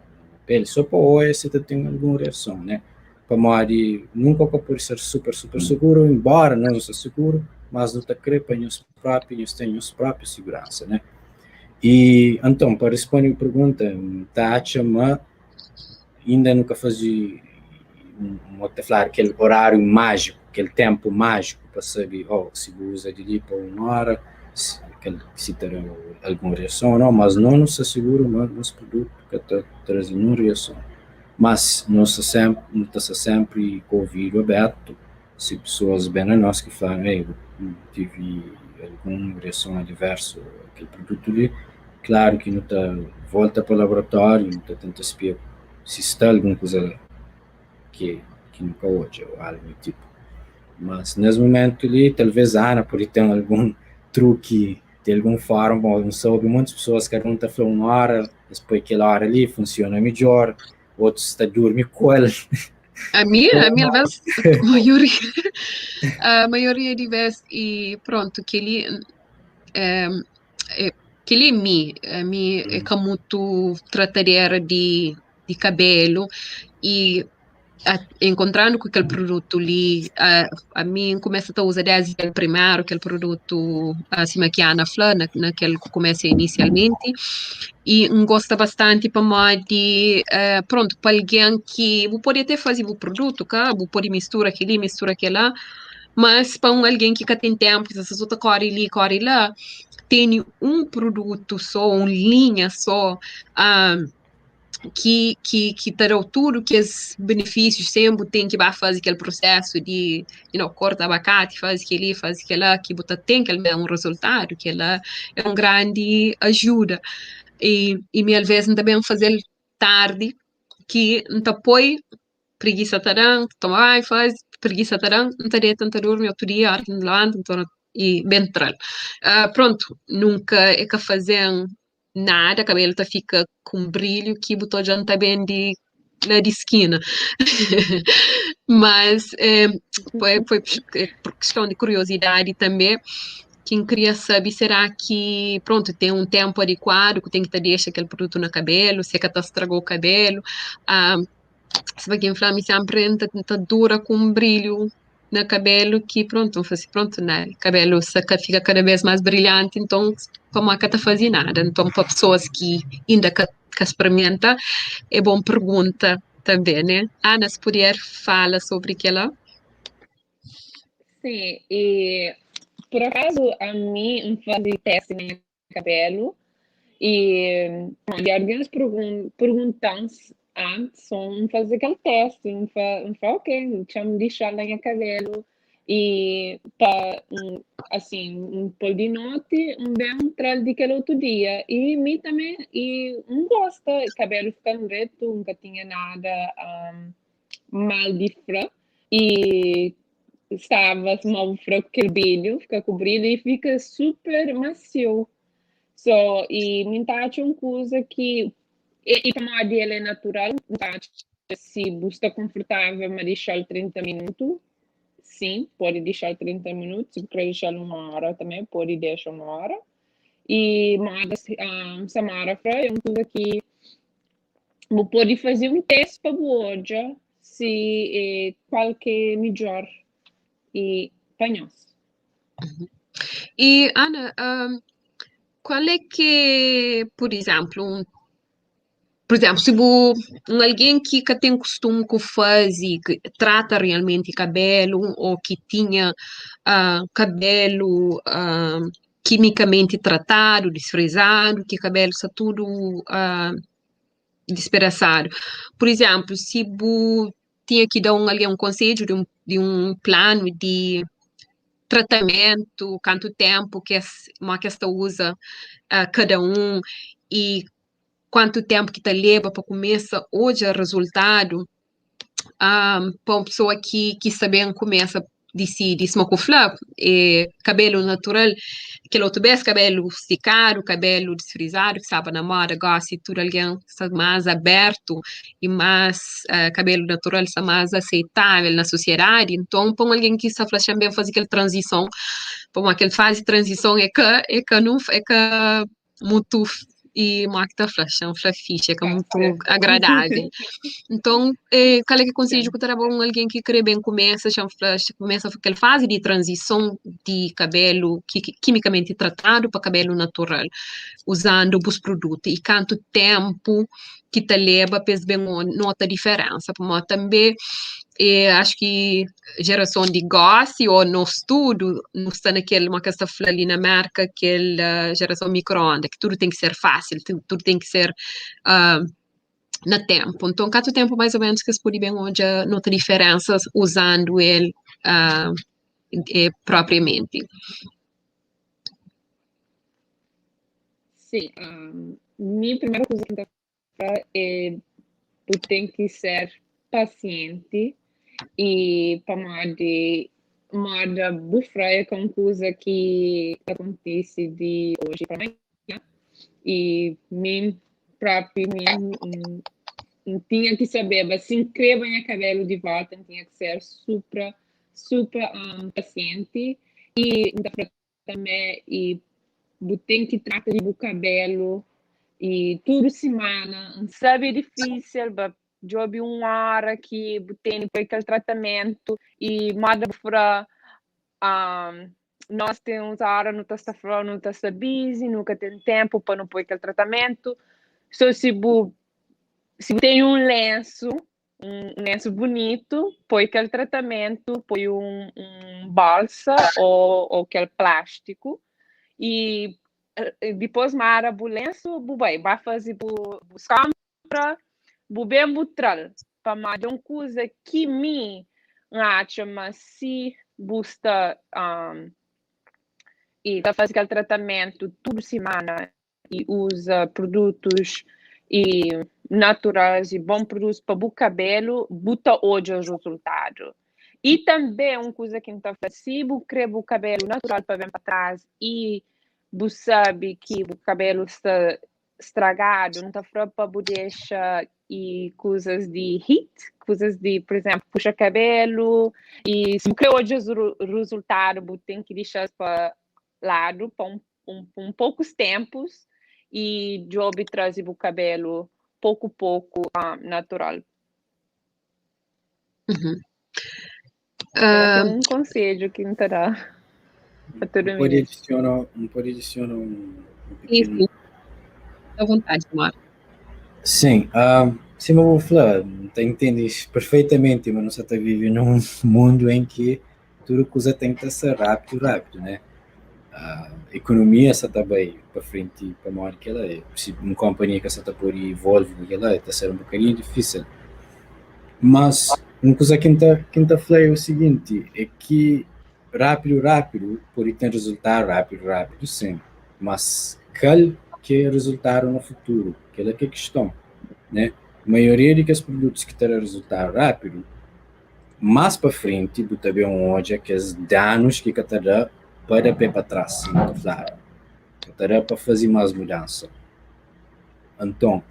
peli so pa oia si ta ten algun reason, né? Pamodi nunka ka pode ser super super seguru, embora nos nu sta seguru, mas nu ta kre pa nhos propi, nhos ten nhos propi seguransa, né? I anton, pa responde bu pergunta, N ta atxa ma inda nu ka faze, mo ta fladu, kel oráriu májiku, kel ténpu májiku pa sabe, oh, si bu uza di li pa un óra, si kel si ta da algun reason o nau, mas no nu sta siguru ma nos produtu ka ta traze ninhun reason. Mas no sta senpri, nu ta sta senpri ku ovidu abertu si pesoas ben na nos ki fla-nu, ei, bu tivi algun reason adversu a kel produtu li, klaru ki nu ta volta pa laboratóriu, nu ta tenta spia si sta algun kuza la ki ki nu ka odja o algu di tipu. Mas nes mumentu li, talvez Ana pode ten algun truki di algun forma, bon, nu sta obi montis pesoas, kada un ta fla un ora, es poi kel ora li, funciona midjor, otus ta durmi ku el. A mi alvês, maioria, a maioria di vez e prontu, kel-li é, é, kel-li é mi, ami é ka mutu tratadera di kabelu e a, enkontrando ku kel produtu li, a, ami N kumesa ta uza desdi kel primeru, kel produtu, sima ki Ana fla, na, na kel ku kumesa inisialmenti, e N gosta bastanti pamodi, prontu, pa algen ki bu pode até faze bu produtu, ka, bu pode mistura kel-li, mistura kel-la, mas pa un algen ki ka ten tenpu, ki sta so ta kore li, kore la, tene un produtu so, un linha so, ki ta da-u tudu kes benefísius sen bu ten ki ba faze kel prosesu di korta abakati, faze kel-li, faze kel-la, ki bu ta ten kel mesmu rezultadu, kel-la é un grandi ajuda. E mi alvês N ta ben faze-l tardi, ki N ta poi, prigisa ta da-m, toma banhu, faze, prigisa ta da-m, N ta deta, N ta durmi, otu dia, óra ki N labanta, N torna i ben tra-l. Prontu, nunka e ka faze-m nada, kabelu ta fika ku un brilhu ki bu ta odja-m ta ben di la di skina. Mas foi foi por kiston di kuriosidadi tanbe ki N kria sabe será ki, prontu, ten un tenpu adikuadu ku ten ki ta dexa kel produtu na kabelu, si e ka ta straga-u kabelu. Sima ki N fla, mi senpri N ta dura ku un brilhu. na kabelu ki prontu, N fla si, prontu, na kabelu sta ka fika kada bes más brilhanti, nton pamodi ka ta faze nada. Nton pa pesoas ki inda ka ka sprimenta, é bon pergunta tanbe, ne? Ana, si puder fala sobri kela. Sim, e por acaso ami N faze testi na nha kabelu e e alguns perguntam antes so N faze kel testi N fla N fla ok txa-m dixa-l na nha kabelu e pa asin N pô-l di noti N ben N tra-l di kel otu dia e mi tanbe e N gosta kabelu fika-m dretu N ka tinha nada mal di fla e staba sima bu fla ku kel brilhu, fika ku brilhu e fika super masiu. So, e mi ta atxa un kuza ki e, e pamodi el é natural, mi ta atxa si bu sta konfortável ma dixa-l 30 minutu, sim, pode dixa-l 30 minutu, si bu kre dixa-l uma hora também, pode dexa uma hora. E moda um, Samara fla, é un kuza ki Bu pode faze un testi pa bu odja si é kual ki é midjor i pa nhos. I Ana, kual é ki é, pur izénplu, un pur izénplu, si bu un algen ki ka ten kustumu ku faze, ki trata realmenti kabelu ô ki tinha kabelu kimikamenti tratadu, disfrizadu, ki kabelu sta tudu dispedasadu. Pur izénplu, si bu tinha ki da un algen un konsedju di un di un planu di tratamentu, kantu ténpu ki es modi ki es ta uza kada un i kuantu ténpu ki ta leba pa kumesa odja rezultadu, pa un pesoa ki ki sta ben kumesa disidi, sima ku fla, é kabelu natural, kel otu bes kabelu stikadu, kabelu disfrizadu ki staba na moda, gosi tudu algen sta más abertu i más kabelu natural sta más aseitável na sosiedadi, nton pa un algen ki sta fla xa-m ben faze kel tranzison, pamodi kel fazi tranzison é ka é ka é ka mutu i modi ki ta fla, xa-m fla fixe, é ka mutu agradável. Nton, kal é ki konsedju ku ta daba un algen ki kre ben kumesa, xa-m fla, kumesa kel fazi di tranzison di kabelu ki kimikamenti tratadu pa kabelu natural, uzandu bus produtu i kantu tenpu ki ta leba pa es ben nota diferensa, pamodi tanbe acho ki jerason di gosi ô nos tudu nu sta na kel, modi ki es ta fla li na Merka, kel jerason mikro-onda, ki tudu ten ki ser fásil, tudu ten ki ser na tenpu. Nton, kantu tenpu mais ô ménus ki es pode ben odja nota diferensas uzandu el propriamenti? Sim, mi primeru kuza ki N ta fla é bu ten ki ser pasienti i pamodi moda bu fla é ka un kuza ki ta kontise di oji pa manha i mi propi mi N tinha ki sabeba si N kreba nha kabelu di volta N tinha ki ser supra super pasienti i N ta fla Tanbê i bu ten ki trata di bu kabelu i tudu simana. N sabe é difísil, ba djobe un óra ki bu tene pa kel tratamentu i moda bu fla, nos ten uns óra nu ta sta fla nu ta sta bizi, nu ka ten ténpu pa nu poi kel tratamentu. So si bu si bu tene un lensu un lensu bunitu, poi kel tratamentu, poi un, un bolsa ô, ô kel plástiku i dipôs mara bu lensu, bu bai, ba faze bu, bu kónpra, bu ben bu tra-l. Pamodi é un kuza ki mi N atxa ma si bu sta um, i ta faze kel tratamentu tudu simana i uza produtus i naturais i bon produtus pa bu kabelu, bu ta odja rezultadu. I tanbe un kuza ki N ta fla, si bu kre bu kabelu natural pa ben pa tras i bu sabe ki bu kabelu sta stragadu, N ta fla pa bu dexa i kuzas di heat, kuzas di, pur izenplu, puxa kabelu, i si bu kre odja rezultadu bu ten ki dexa-s pa ladu pa un un, un poukus tempus i djobe traze bu kabelu poku poku natural. Uhum. Kel ki é un konsedju ki N ta da pa tudu N pode mininu. adisiona, N pode adisiona un Sim, pequeno. sim. À vontade, Marco. Sim, sima bu fla, N ta intende perfeitamenti, ma nu sa ta vive num mundu em ki tudu kuza ten ki ta ser rápidu, rápidu, né? Ekonomia sa ta bai pa frenti pamodi kela, si un kompanhia ka sa ta pode evolve ku kela, ta ser un bokadinhu difísil. Mas un kuza ki N ta ki N ta fla é o siginti, é ki rápidu, rápidu pode ten rezultadu rápidu, rápidu sin, mas kal ki é rezultadu na futuru? Kela ki é kiston, né? Maioria di kes produtus ki ta da rezultadu rápidu, más pa frenti bu ta ben odja kes danus ki ka ta da pa da pé pa tras, sima ta fladu, ka ta da pa faze más mudansa. Anton,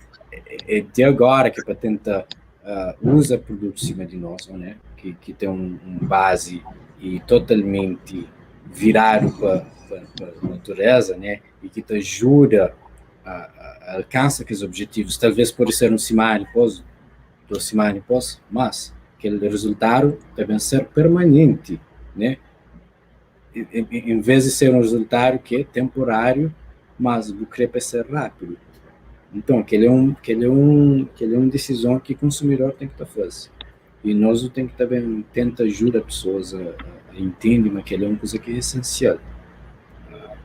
é di agora ki pa tenta uza produtus sima di nos, né, ki ten un bazi i totalmenti viradu pa natureza, né, i ki ta ajuda a alkansa kes objetivus. Talvez pode ser un simana dipôs, dos simana dipôs, mas kel rezultadu ta ben ser permanenti, né? Em vez di ser un rezultadu ki é temporáriu, mas bu krê pa ser rápidu. Nton, kel é un, kel é un, kel é un disizon ki konsumidor ten ki ta faze. I nos nu ten ki ta ben tenta ajuda pesoas a intende ma kel é un kuza ki é esensial.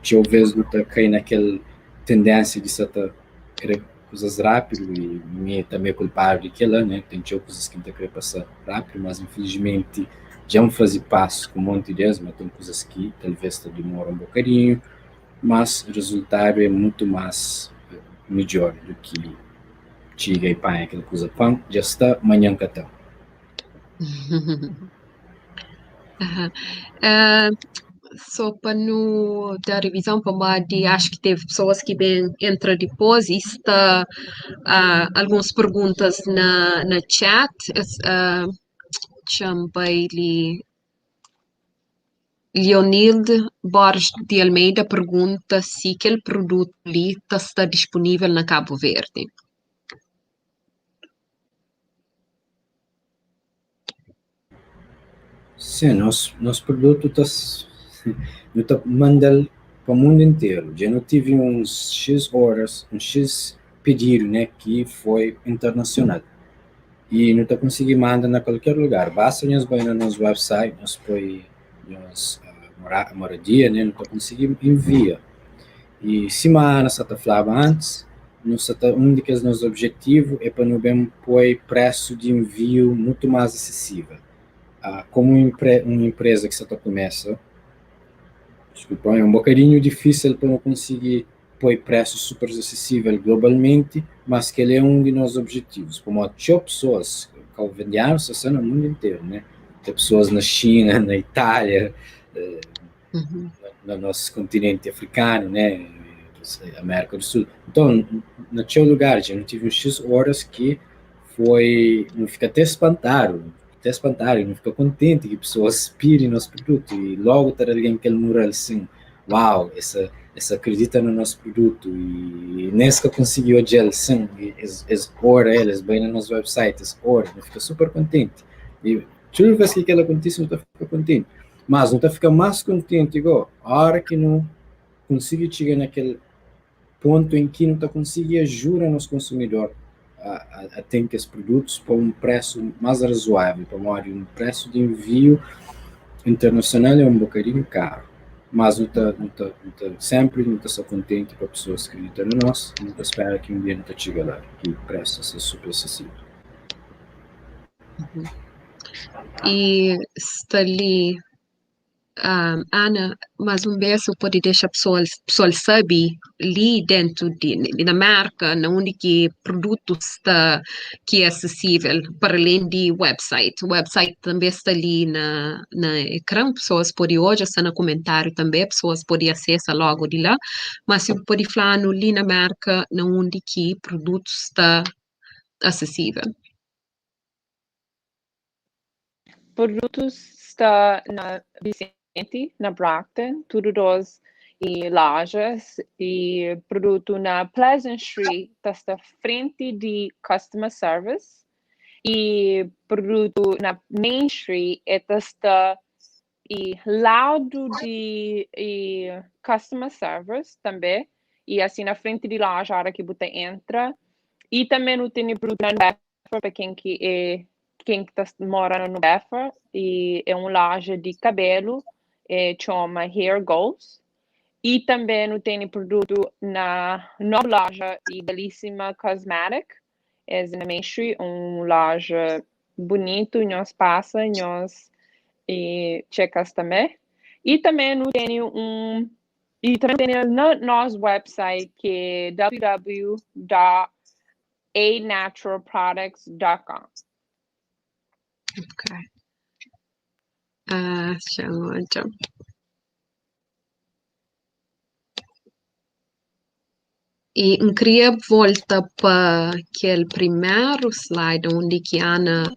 Txeu vez nu ta kai na kel tendénsia di sa ta krê kuzas rápidu i mi tanbe é kulpadu di kela, né? Ten txeu kuzas ki N ta krê pasa rápidu, mas infilismenti dja N faze pasu ku monti des, ma ten kuzas ki talvez ta dimora un bokadinhu, mas rezultadu é mutu más midjór du ki txiga i panha kel kuza pan dja sta, manhan ka ten. Só pa nu da revizon pamodi acho ki teve pessoas ki ben entra dipôs i sta alguns perguntas na na chat. Txa-m bai li. Leonilde Borges de Almeida pergunta si kel produtu li ta sta disponível na Cabo Verde. Sim, nos produtu ta nu ta manda-l pa mundu interu. Dja nu tivi uns X orders, uns X pedidu né, ki foi internasional. I nu ta konsigi manda na kualker lugar. Basta nhos bai na nos website, nhos poi nhos moradia né, nu ta konsigi envia. I sima Ana sa ta flaba antis, nu sa ta un di kes nos objetivu é pa nu ben poi presu di enviu mutu más asesível. Komu un enpreza ki sa ta kumesa, diskulpa, é un bokadinhu difísil pa nu konsigi poi presu super asesível globalmenti, mas kel é un di nos objetivus, pamodi txeu pesoas kauverdianus sa sta na mundu interu, né? Ten pesoas na Xina, na Itália, na nos kontinenti afrikanu, né, Amérika do Sul. Nton, na txeu lugar dja nu tive uns X oras ki foi, nu fika até spantadu, até spantadu, nu fika kontenti ki pesoas pidi nos produtu i logu ta da algen kel mural sin, uau, es es akredita na nos produtu i nen es ka konsigi odja-l sin, es ora el, es bai na nos website, es ora, nu fika super kontenti. I tudu vez ki kel akontise nu ta fika kontenti. Mas nu ta fika más kontenti go óra ki nu konsigi txiga na kel pontu en ki nu ta konsigi ajuda nos konsumidor a ten kes produtus pa un presu más razoável, pamodi un presu di enviu internasional é un bokadinhu karu. Mas nu ta nu ta nu ta sénpri nu ta sta kontenti pa pesoas kridita na nos i nu ta spera ki un dia nu ta txiga la ki presu ta ser super asesível. I sta li Ana, mas un bes bu pode dexa pesoal pesoal sabe li dentu di na Merka na undi ki produtu sta ki é asesível para alén di website. Website tanbe sta li na na ekran pesoas pode odja sta na kumentáriu tanbe pesoas pode asesa logu di la ma si bu pode fla-nu li na Merka na undi ki produtu sta asesível. Produtus sta na Vicente, na Brockton, tudu dos e lojas e produtu na Pleasant Street ta sta frenti di Customer Service. E produtu na Main Street e ta sta e ladu di e customer service tambe e asi na frenti di loja ora ki bu ta entra. E tambe nu tene produtu na New pa ken ki e ken ki ta mora na New Bedford e é un loja di kabelu e txoma Hair Goals. E tambe nu tene produtu na nobu loja e Belíssima Cosmetic Es na Main Street, un loja bunitu, nhos pasa, nhos e txeka-s tanbe. I tanbe nu tene un i tanbe nu tene na nos website ki é www dot anaturalproducts dot com. Ok. Ah, xa-m odja. I N kria volta pa kel primeru slide undi ki Ana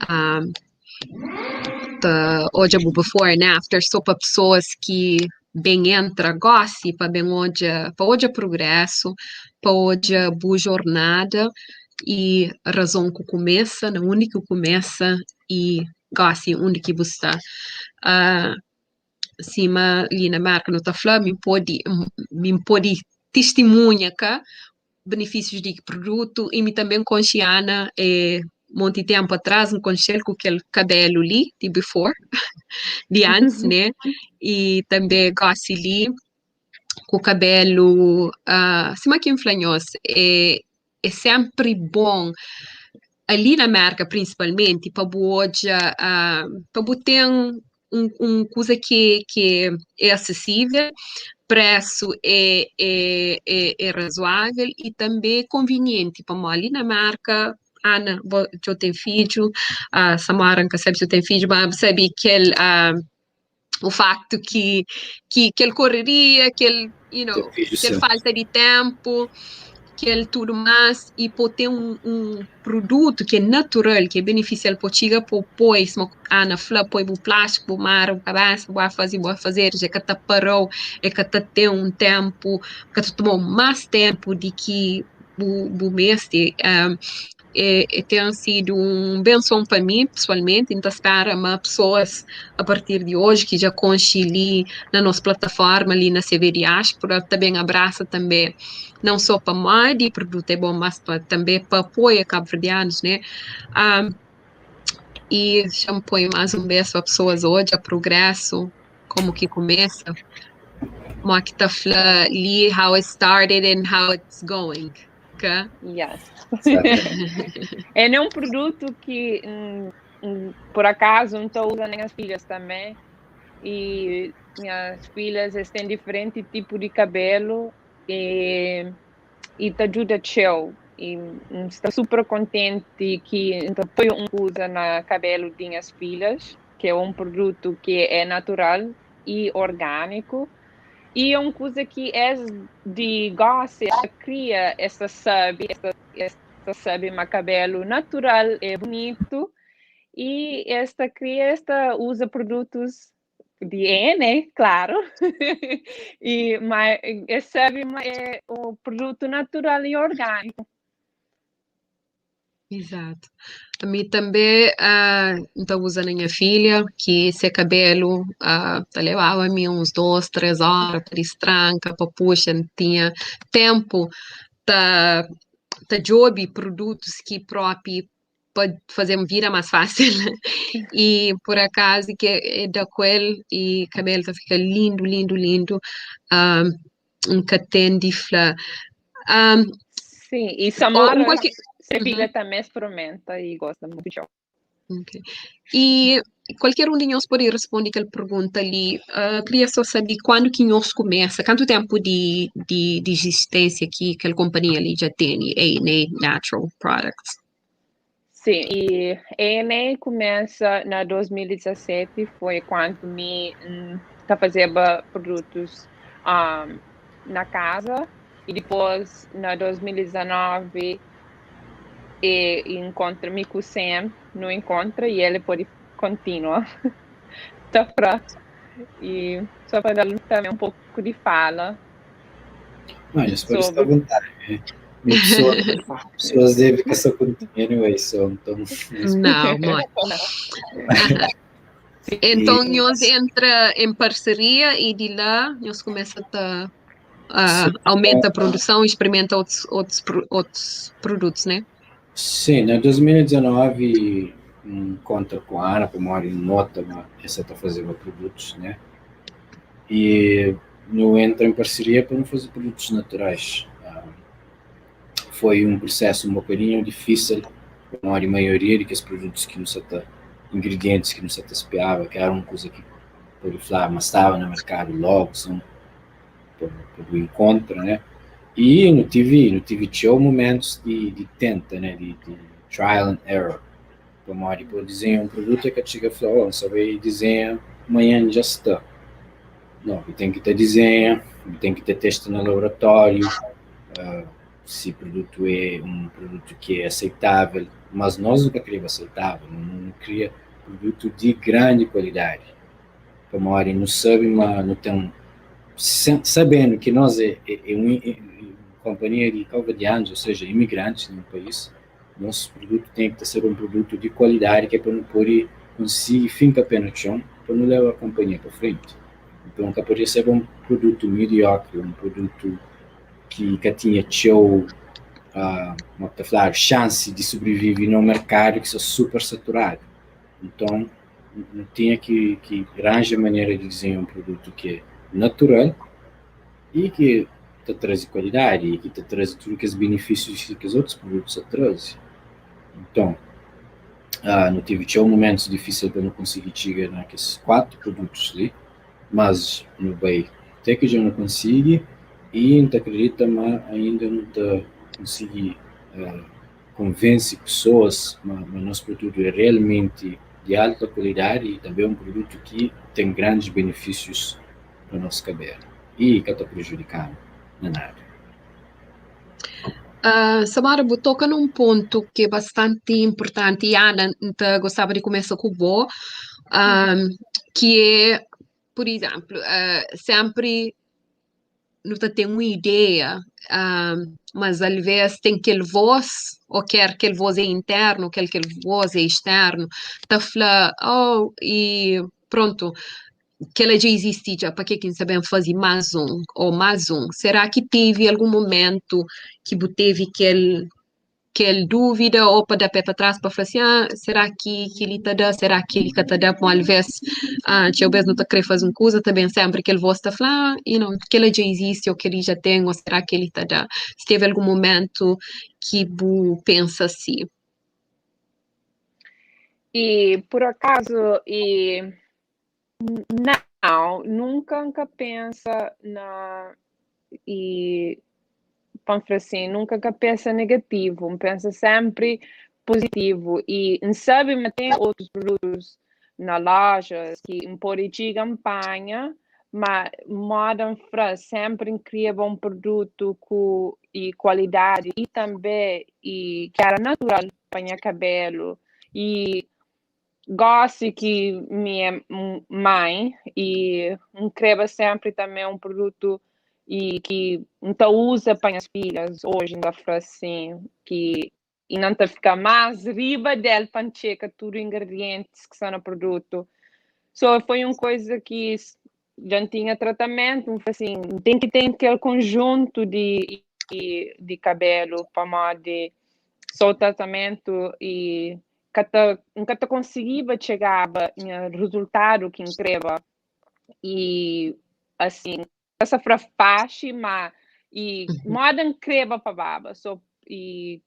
ta odja bu before and after so pa pesoas ki ben entra gosi pa ben odja pa odja prugresu, pa odja bu jornada i razon ku kumesa, na undi ki kumesa i gosi undi ki bu sta. Sima li na Merka nu ta fla, mi podi mi podi tistimunha ka benefisius di produtu i mi tanbe N konxe Ana e monti tenpu atras N konxe-l ku kel kabelu li di before di antis ne i tanbe gosi li ku kabelu sima ki N fla nhos e é senpri bon ali na Merka prinsipalmenti pa bu odja pa bu ten un kuza ki ki é asesível, presu é é razoável i tanbe konvinienti pamodi li na Merka Ana bo djo ten fidju Samora N ka sabe si bu ten fidju ma bu sabe kel o faktu ki ki kel korreria, kel you know, Ten fidju, kel sim. falta di tempu, kel tudu mas i po ten un produtu ki é natural, ki é benefisial po txiga po poi, sima Ana fla, poi bu plástiku, bu mara bu kabesa, bu ba fazi bu afazeris, é ka ta parau, é ka ta ten un tempu, ka ta tomau mas tempu di ki bu bu meste. E, e ten sidu un benson pa mi pesoalmenti, N ta spera ma pesoas a partir di oji ki dja konxe li na nos plataforma li na CV Diáspora ta ben abrasa tanbe não só pamodi produtu é bon mas pa tanbe pa apoia kabuverdianus ne. I xa-m poi mas un bes pa pesoas odja prugresu komu ki kumesa, mo ki ta fla li how it started and how it's going. Ka? Yes. É um produto que, por acaso, N ta usa na nhas filhas também. E nhas filhas, es têm diferente tipo de cabelo e, e ta ajuda txeu. E N sta super contente que N ta põe um kuza na cabelo de nhas filhas, que é um produto que é natural e orgânico. E é um kuza ki es di gosi, es ta kria, es ta sabe, es ta, es ta sabe ma kabelu natural é bunitu e es ta kria, es ta uza produtus di N, klaru, e ma es sabe ma é un produtu natural e orgániku. Exato. Ami tanbe N ta uza na nha filha ki se kabelu ta lebaba mi uns dos, tres ora pa distranka, pa puxa, N tinha tenpu ta ta djobe produtus ki propi pa faze-m vida más fásil i pur akazu ki e da ku el i kabelu ta fika lindu, lindu, lindu. N ka ten di fla. Sim, e Samora, qualquer... se filha também experimenta e gosta muito txeu. Ok. E qualquer um di nhos pode responde kel pergunta li. Kria só sabe quando ki nhos kumesa, kantu tempu di, di, di existência ki kel companhia li dja tene, A&A Natural Products? Sim, e A&A começa na 2017, foi quando mi ta fazeba produtos na casa e depois na 2019 e encontra mi ku Sam no encontra e ele pode continua ta fra e só para dar também um pouco de fala. Não, já pode estar à vontade. Mi pessoa, pessoas deve ka sta kontenti anyway, so então. Não, mãe. Então, nós entra em parceria e de lá nós começa a aumenta a produção e experimenta outros, outros, outros produtos, né? Sim, na 2019 encontra com a Ana, como a nota, essa está fazendo produtos, né? E não entra em parceria para não fazer produtos naturais. Foi um processo um bocadinho difícil, como a maioria de que os produtos que não se ingredientes que não se espiava, que era uma coisa que pode falar, mas estava no mercado logo, são para o encontro, né? E não tive, não tive tinha momentos de tenta, né? De trial and error. Como tipo, desenha um produto que chega e fala, oh, sabe, desenha, amanhã já está. Não, tem que ter desenho, tem que ter teste no laboratório, se o produto é um produto que é aceitável, mas nós nunca queríamos aceitável, não, não queria produto de grande qualidade. Como a não sabe, mas não tem sabendo que nós é uma é, é companhia de cabo-verdianos, ou seja, imigrantes no país, nosso produto tem que ser um produto de qualidade que é para não poder conseguir fincar pé no chão, para não levar a companhia para frente. Então, nunca podia ser um produto mediocre, um produto que tinha teu, como é falar, chance de sobreviver no mercado que está super saturado. Então, não tinha que arranjar maneira de desenhar um produto que é natural e que te traz qualidade e que te traz tudo que os benefícios que os outros produtos te trazem. Então, não tive tinha momentos difíceis para não conseguir chegar naqueles quatro produtos ali, mas no bem, até que já não consegui e não acredita, mas ainda não te consegui convence pessoas, mas nosso produto é realmente de alta qualidade e também é um produto que tem grandes benefícios para o nosso cabelo e que está prejudicando na nada. Samara, bu toka num ponto que é bastante importante e Ana, te gostava de começar com o que é, por exemplo, sempre não tem uma ideia, mas às vezes tem aquele voz, ou quer aquele voz é interno, quer aquele voz é externo, tá falando, oh, e pronto, que ela já existe já, para que quem sabem fazer mais um, ou mais um? Será que teve algum momento que teve aquele dúvida ou para dar pé para trás para falar assim, ah, será que ele está dando, será que ele está dando, bom, às vezes, ah, talvez não está querendo fazer uma coisa, também sempre que ele voz está falando, ah, you know, que ela já existe ou que ele já tem, ou será que ele está dando? Se teve algum momento que bu pensa assim? E por acaso, e não, nunca, nunca pensa na e vamos assim, nunca que pensa negativo, pensa sempre positivo e sabe, mas tem outros produtos na loja que pode campanha, mas moda fra sempre cria bom produto com e qualidade e também e que era natural para meu cabelo e gosto que minha mãe e um sempre também um produto e que então usa para as filhas hoje ainda assim que e não tá ficar mais riba dela para checa tudo ingredientes que são no produto. Só foi uma coisa que já tinha tratamento, assim, tem que ter aquele conjunto de cabelo para de só o tratamento e cada nunca conseguia chegar no resultado que incrível e assim essa fra fácil mas e moda incrível para baba so e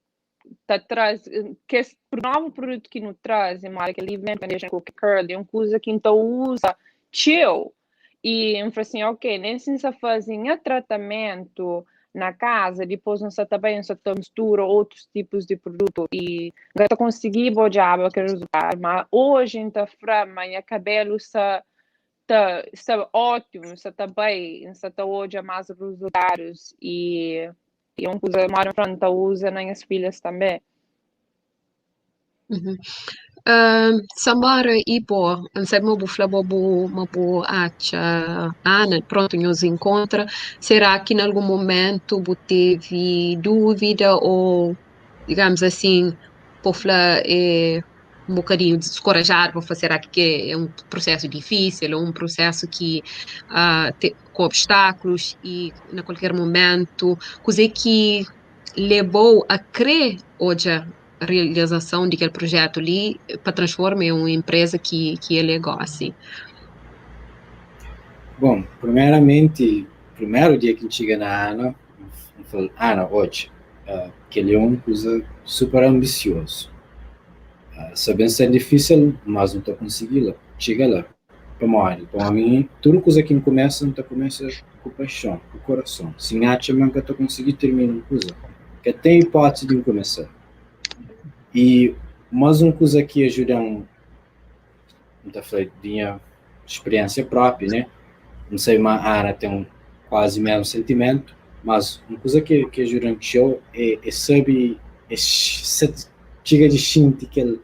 tá traz que esse novo produto que não traz é que leave-in conditioner com curl é uma coisa que então usa chill e eu falei assim, ok, nem se você fazem tratamento na casa, depois não se também só mistura outros tipos de produto e não consegui bojar aquele resultado, mas hoje então fra, minha cabelo está tá, está ótimo, está tá bem, está tá hoje mais resultados e e uma coisa mais pronta usa nas filhas também. Uhum. Samara, i bo? N sabe ma bu fla bo bu ma bu atxa Ana, prontu, nhos inkontra. Será ki na algun momentu bu tevi dúvida ô, digamos asin, bo fla é un bokadinhu diskorajadu pa fla será ki é un prusésu difísil ô un prusésu ki te ku obstákulus i na kualker momentu? Kuzê ki leba-u a krê odja realizason di kel projetu li pa transforma em un empresa ki ki el é gósi? Bon, primeramenti, primeru dia ki N txiga na Ana, N fla-l, Ana, odja, kel-li é un kuza super anbisiozu. Sta ben ser difísil, mas nu ta konsigi la, txiga la. Pamodi? Pamodi mi, tudu kuza ki N kumesa, N ta kumesa ku paixon, ku kurason. Si N atxa ma N ka ta konsigi tirmina un kuza, ka ten ipótisi di N kumesa-l. I más un kuza ki ajuda-m, N ta fla di nha spiriénsia própi, né? N sabe ma Ana ten kuazi mésmu sentimentu, mas un kuza ki ki ajuda-m txeu é é sabe, é txiga di xinti kel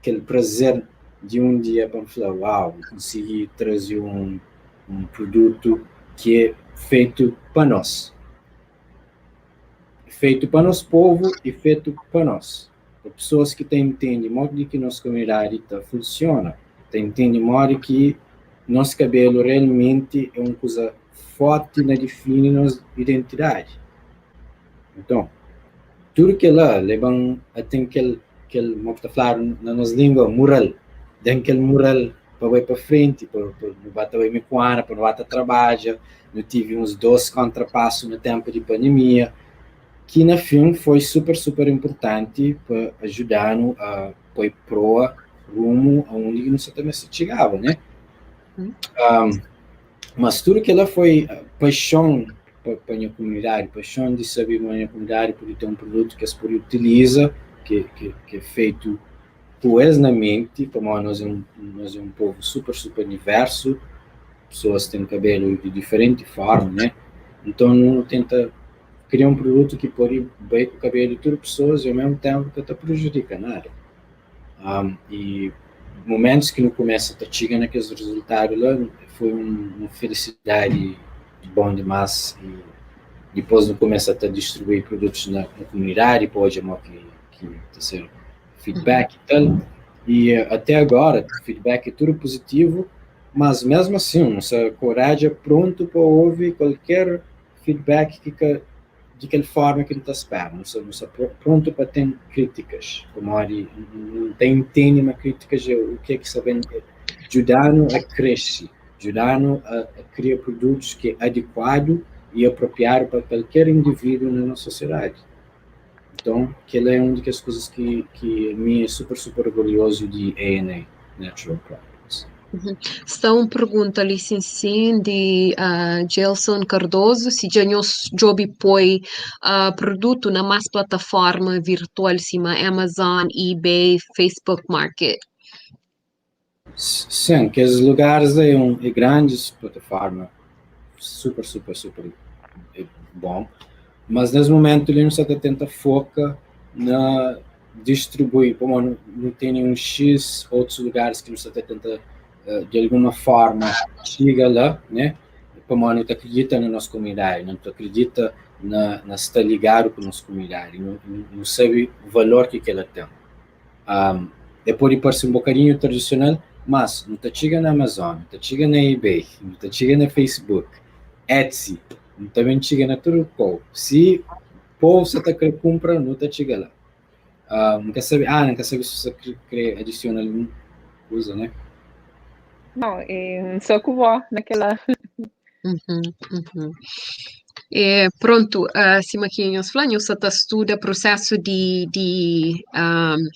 kel prazer di un dia pa N fla, uau, N konsigi traze un un produtu ki é fetu pa nos. Fetu pa nos povu i fetu pa nos. Pa pesoas ki ta intende modi ki nos komunidadi ta funsiona, ta intende modi ki nos kabelu realmenti é un kuza forti na difini nos identidadi. Nton, tudu kel-la leba-m a ten kel, kel, mo ki ta fladu na nos língua, mural. Da-m kel mural pa bai pa frenti, pa, pa nu ba ta bai mi ku Ana, pa nu ba ta trabadja. Nu tivi uns dos kontrapasu na ténpu di pandemia, ki na fin foi super, super inpurtanti pa ajuda-nu a poi proa rumu a undi ki nu sa ta meste txigaba, né? Mas tudu kel-la foi paixon pa, pa nha komunidadi, paixon di sabe ma nha komunidadi pode ten un produtu ki es pode utiliza, ki, ki, ki é fetu ku es na menti, pamodi nos é un, nos é un povu super, super diversu, pesoas ten kabelu di diferenti forma, né? Nton nu tenta kria un produtu ki pode bai ku kabelu di tudu pesoas i ao mesmu tenpu ka ta prejudika nada. Um, e momentus ki nu kumesa ta txiga na kes rezultadu la, foi un, un felisidadi bom dimas e dipôs nu kumesa ta distribui produtus na, na komunidadi pa odja mo ki, ki ta ser feedback e tal. E até agora, feedback é tudo positivo, mas mesmo assim, nossa coragem é pronto para ouvir qualquer feedback ki ka di kel forma ki nu ta spera. Nu sta, nu sta prontu pa ten krítikas, pamodi nu ta intende ma krítikas é o ke ki sta ben djuda-nu a krese, djuda-nu a, a kria produtus ki é adikuadu i apropriadu pa kalker indivíduo na nos sosiedadi. Nton, kel-la é un di kes kuzas ki, ki mi é super, super orgulhozu di ANA Natural Products. Sta un pergunta li sin sin di uh, Gelson Cardoso, si dja nhos djobe poi uh, produtu na más plataforma virtual sima Amazon, eBay, Facebook Market. Sim, kes lugares é um é grandes plataforma, super, super, super é bom, mas nesse momento ali nós está tenta foca na distribui, como não, não tem nenhum X outros lugares que nós está tenta de alguma forma chega lá, né? Como não acredita na nossa comunidade, não acredita na, na estar ligado com a nossa comunidade, não, não, não sabe o valor que, que ela tem. Um, e pode parecer um bocadinho tradicional, mas não tá chega na Amazon, não tá chega na eBay, não tá chega na Facebook, Etsy, não também chega na tudo Se povo só tá querer compra, não tá chega lá. Não quer saber, ah, não quer saber se você quer adicionar alguma coisa, né? Não, e só com vó naquela. Uhum, uhum. É, pronto, uh, sima ki nhos fla, nhos ta studa prosesu di, di um,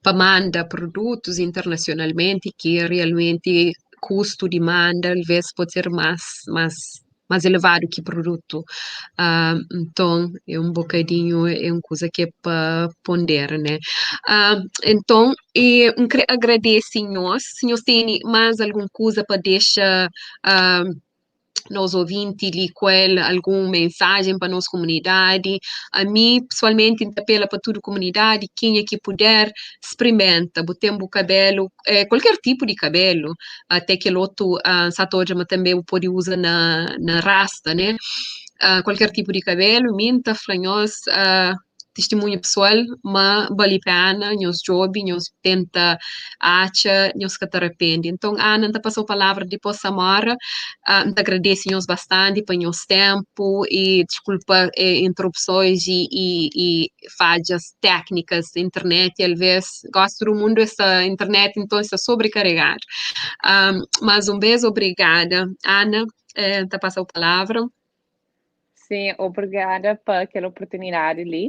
pa manda produtos internacionalmente ki realmente custo di manda alvês pode ser más, más, más elevadu ki produtu. Uh, nton, é un bokadinhu, é un kuza ki é pa pondera, né? Uh, nton, e N kre agradese nhos, se nhos tene más algun kuza pa dexa uh, Nos ouvinti li ku el algun mensajen pa nos komunidadi. Ami, pesoalmenti, N ta apela pa tudu komunidadi, kenha ki puder, sprimenta. Bu ten bu kabelu, eh, kualker tipu di kabelu, ate kel otu, N sa ta odja ma tanbe bu pode uza na, na rasta, ne? Kualker tipu di kabelu, mi N ta fla nhos, tistimunhu pesoal ma bali pena nhos djobe, nhos tenta atxa, nhos ka ta rapende. Nton, Ana, N ta pasa-u palavra dipôs Samora. N ta agradese nhos bastanti pa nhos ténpu i diskulpa interupsons i i i fadjas téknikas di internet alvês. Gósi tudu mundu es ta internet, nton sta sobrikaregadu. Más un bês, obrigada. Ana, N ta pasa-u palavra. Sim, obrigada pa kel oportunidadi li.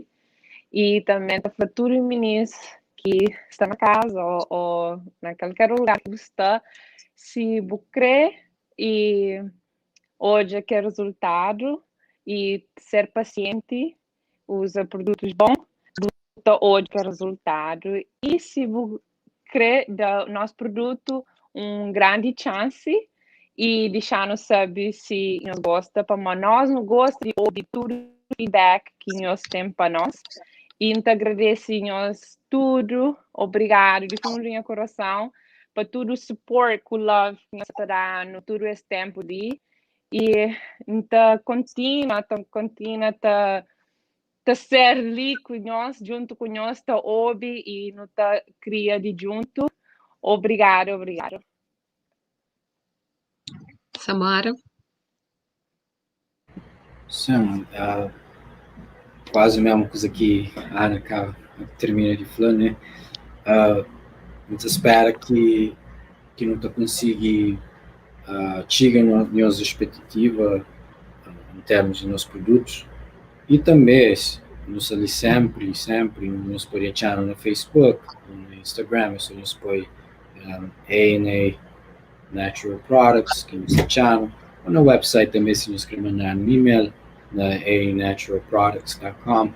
E também ta fla tudu minis ki sta na casa ou, ou na kalker lugar ki bu sta, si bu kre e odja kel resultadu e ser paciente, usa produtos bom, bu ta odja kel resultadu. E si bu kre da nos produtu un grandi chance e dixa-nu sabe si nhos gosta, pamodi nos nu gosta di obi tudu feedback ki nhos ten pa nos. E N ta agradese nhos tudu, obrigadu di fundu di nha kurason pa tudu support ku love ki nhos ta da-nu tudu es tempu li. E N ta kontinua, ta kontinua ta ta ser li ku nhos, djuntu ku nhos, ta obi i nu ta kria di djuntu. Obrigadu, obrigadu. Samara. Sim, uh, quase mesmo coisa que a Ana acaba termina de falar, né? Uh, N ta spera ki ki nu ta konsigi uh, txiga no, nos expectativa em termos de nos produtos e também nu sta li sempre, sempre nos pode atxa-nu na Facebook, no Instagram, é só nos poi um, A&A Natural Products, ki nos atxa-nu, ou na website também se nos quer mandar um e-mail na anaturalproducts.com.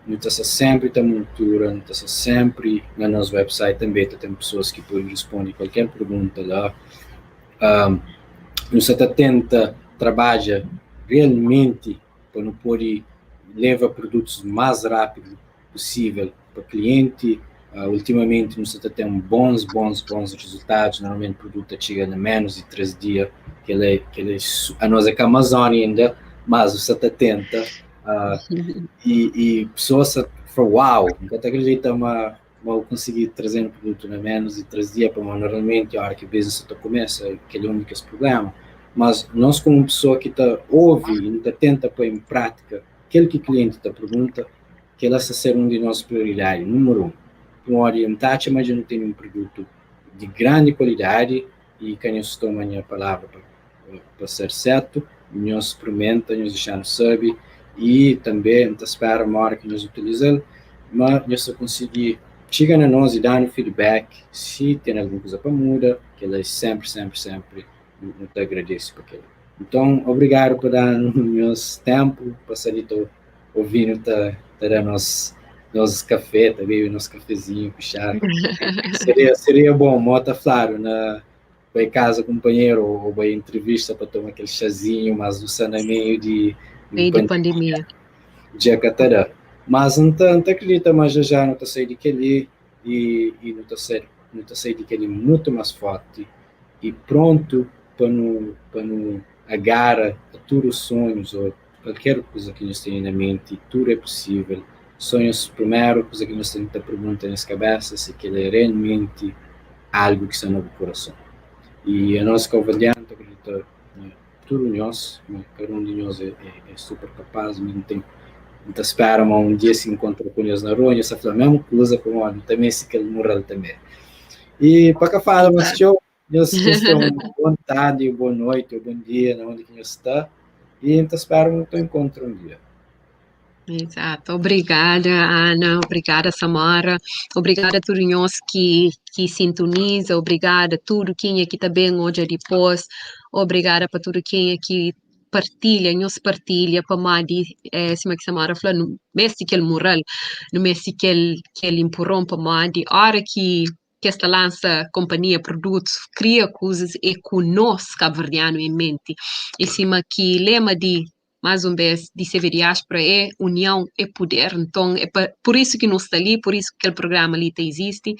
Nu ta sta sempre ta monitora, nu ta sta sempre na nos website também, ta ten pessoas ki pode responde qualquer pergunta lá. Um, nu sta ta tenta trabadja realmente pa nu pode leva produtos mais rápido possível pa cliente. Ultimamente nu sta ta ten bons, bons, bons resultados. Normalmente produto ta txiga na menos di 3 dia. Kel é, kel é, anos é ka Amazon ainda, mas nu sta ta tenta. E, e pessoas sta fala, uau, nunca ta acredita ma ma eu consegui trazer um produto na menos de 3 dias, porque normalmente a hora que o business ta começa, aquele é o único problema. Mas nós como pessoa que tá ouve e tá tenta pôr em prática aquilo que o cliente tá pergunta, que ela está ser um de nossas prioridades, número um. Um orientar, mas eu não tenho um produto de grande qualidade e que nós toma a minha palavra para ser certo, nós experimenta, nós deixamos saber e também não espera uma hora que nós utilizamos, mas nós conseguir chegar na nós e dar um feedback se tem alguma coisa para mudar, que ela é sempre, sempre, sempre não te agradeço por aquilo. Então, obrigado por dar nos tempo, passar de ouvindo tá, tá dar nosso nosso café, tá beber nosso cafezinho com chá. Seria, seria bom, mota claro, na vai casa companheiro ou, ou vai entrevista para tomar aquele chazinho, mas não está no meio de, meio de pandemia. De catará. Mas não tá, não tá acredita, mas já já não tá saindo daquele e, e não tá saindo, não tá saindo daquele muito mais forte e pronto para não para não agarra a todos os sonhos ou qualquer coisa que nós temos na mente, tudo é possível. Sonhos, primeiro coisa que nós temos que perguntar na cabeça se aquilo é realmente algo que está no coração. E a nossa cavaliante acredita, né, tudo nós, né, cada um de nós é, é, é super capaz, não tem não espera mas um dia se encontra com nós na rua, nós fala a mesma coisa com o também se aquele moral também. E para que fala, mas tchau, nós temos uma boa tarde, boa noite, bom dia, na onde que nós está, e então espero um encontro um dia. Exato. Obrigada, Ana. Obrigada, Samara. Obrigada a todos nós que, que sintoniza. Obrigada a tudo quem aqui também hoje depois. Obrigada para tudo quem aqui partilha, nós partilha pa madi, eh, sima ki Samara fla, nu meste kel moral, nu meste kel, kel empurrão pa madi, hora ki. ki es ta lansa konpanhia, produtus, kria kuzas é ku nos kabuverdianu en menti. I sima ki lema di más un bes di CV Diáspora é união é puder. Nton é pa pur isu ki nu sta li, pur isu ki kel prugrama li ta izisti.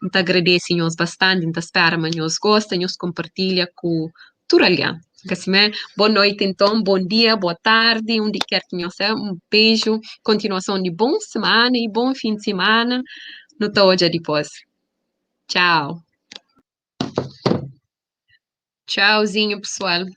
N ta agradese nhos bastanti, N ta spera ma nhos gosta, nhos konpartilha ku tudu algen. Ka simé? Bo noiti nton, bon dia, bo tardi, undi ker ki nhos sta, un beju, kontinuason di bon semana i bon fin di semana. Nu ta odja dipôs. Txau. Txauzinhu, pesoal.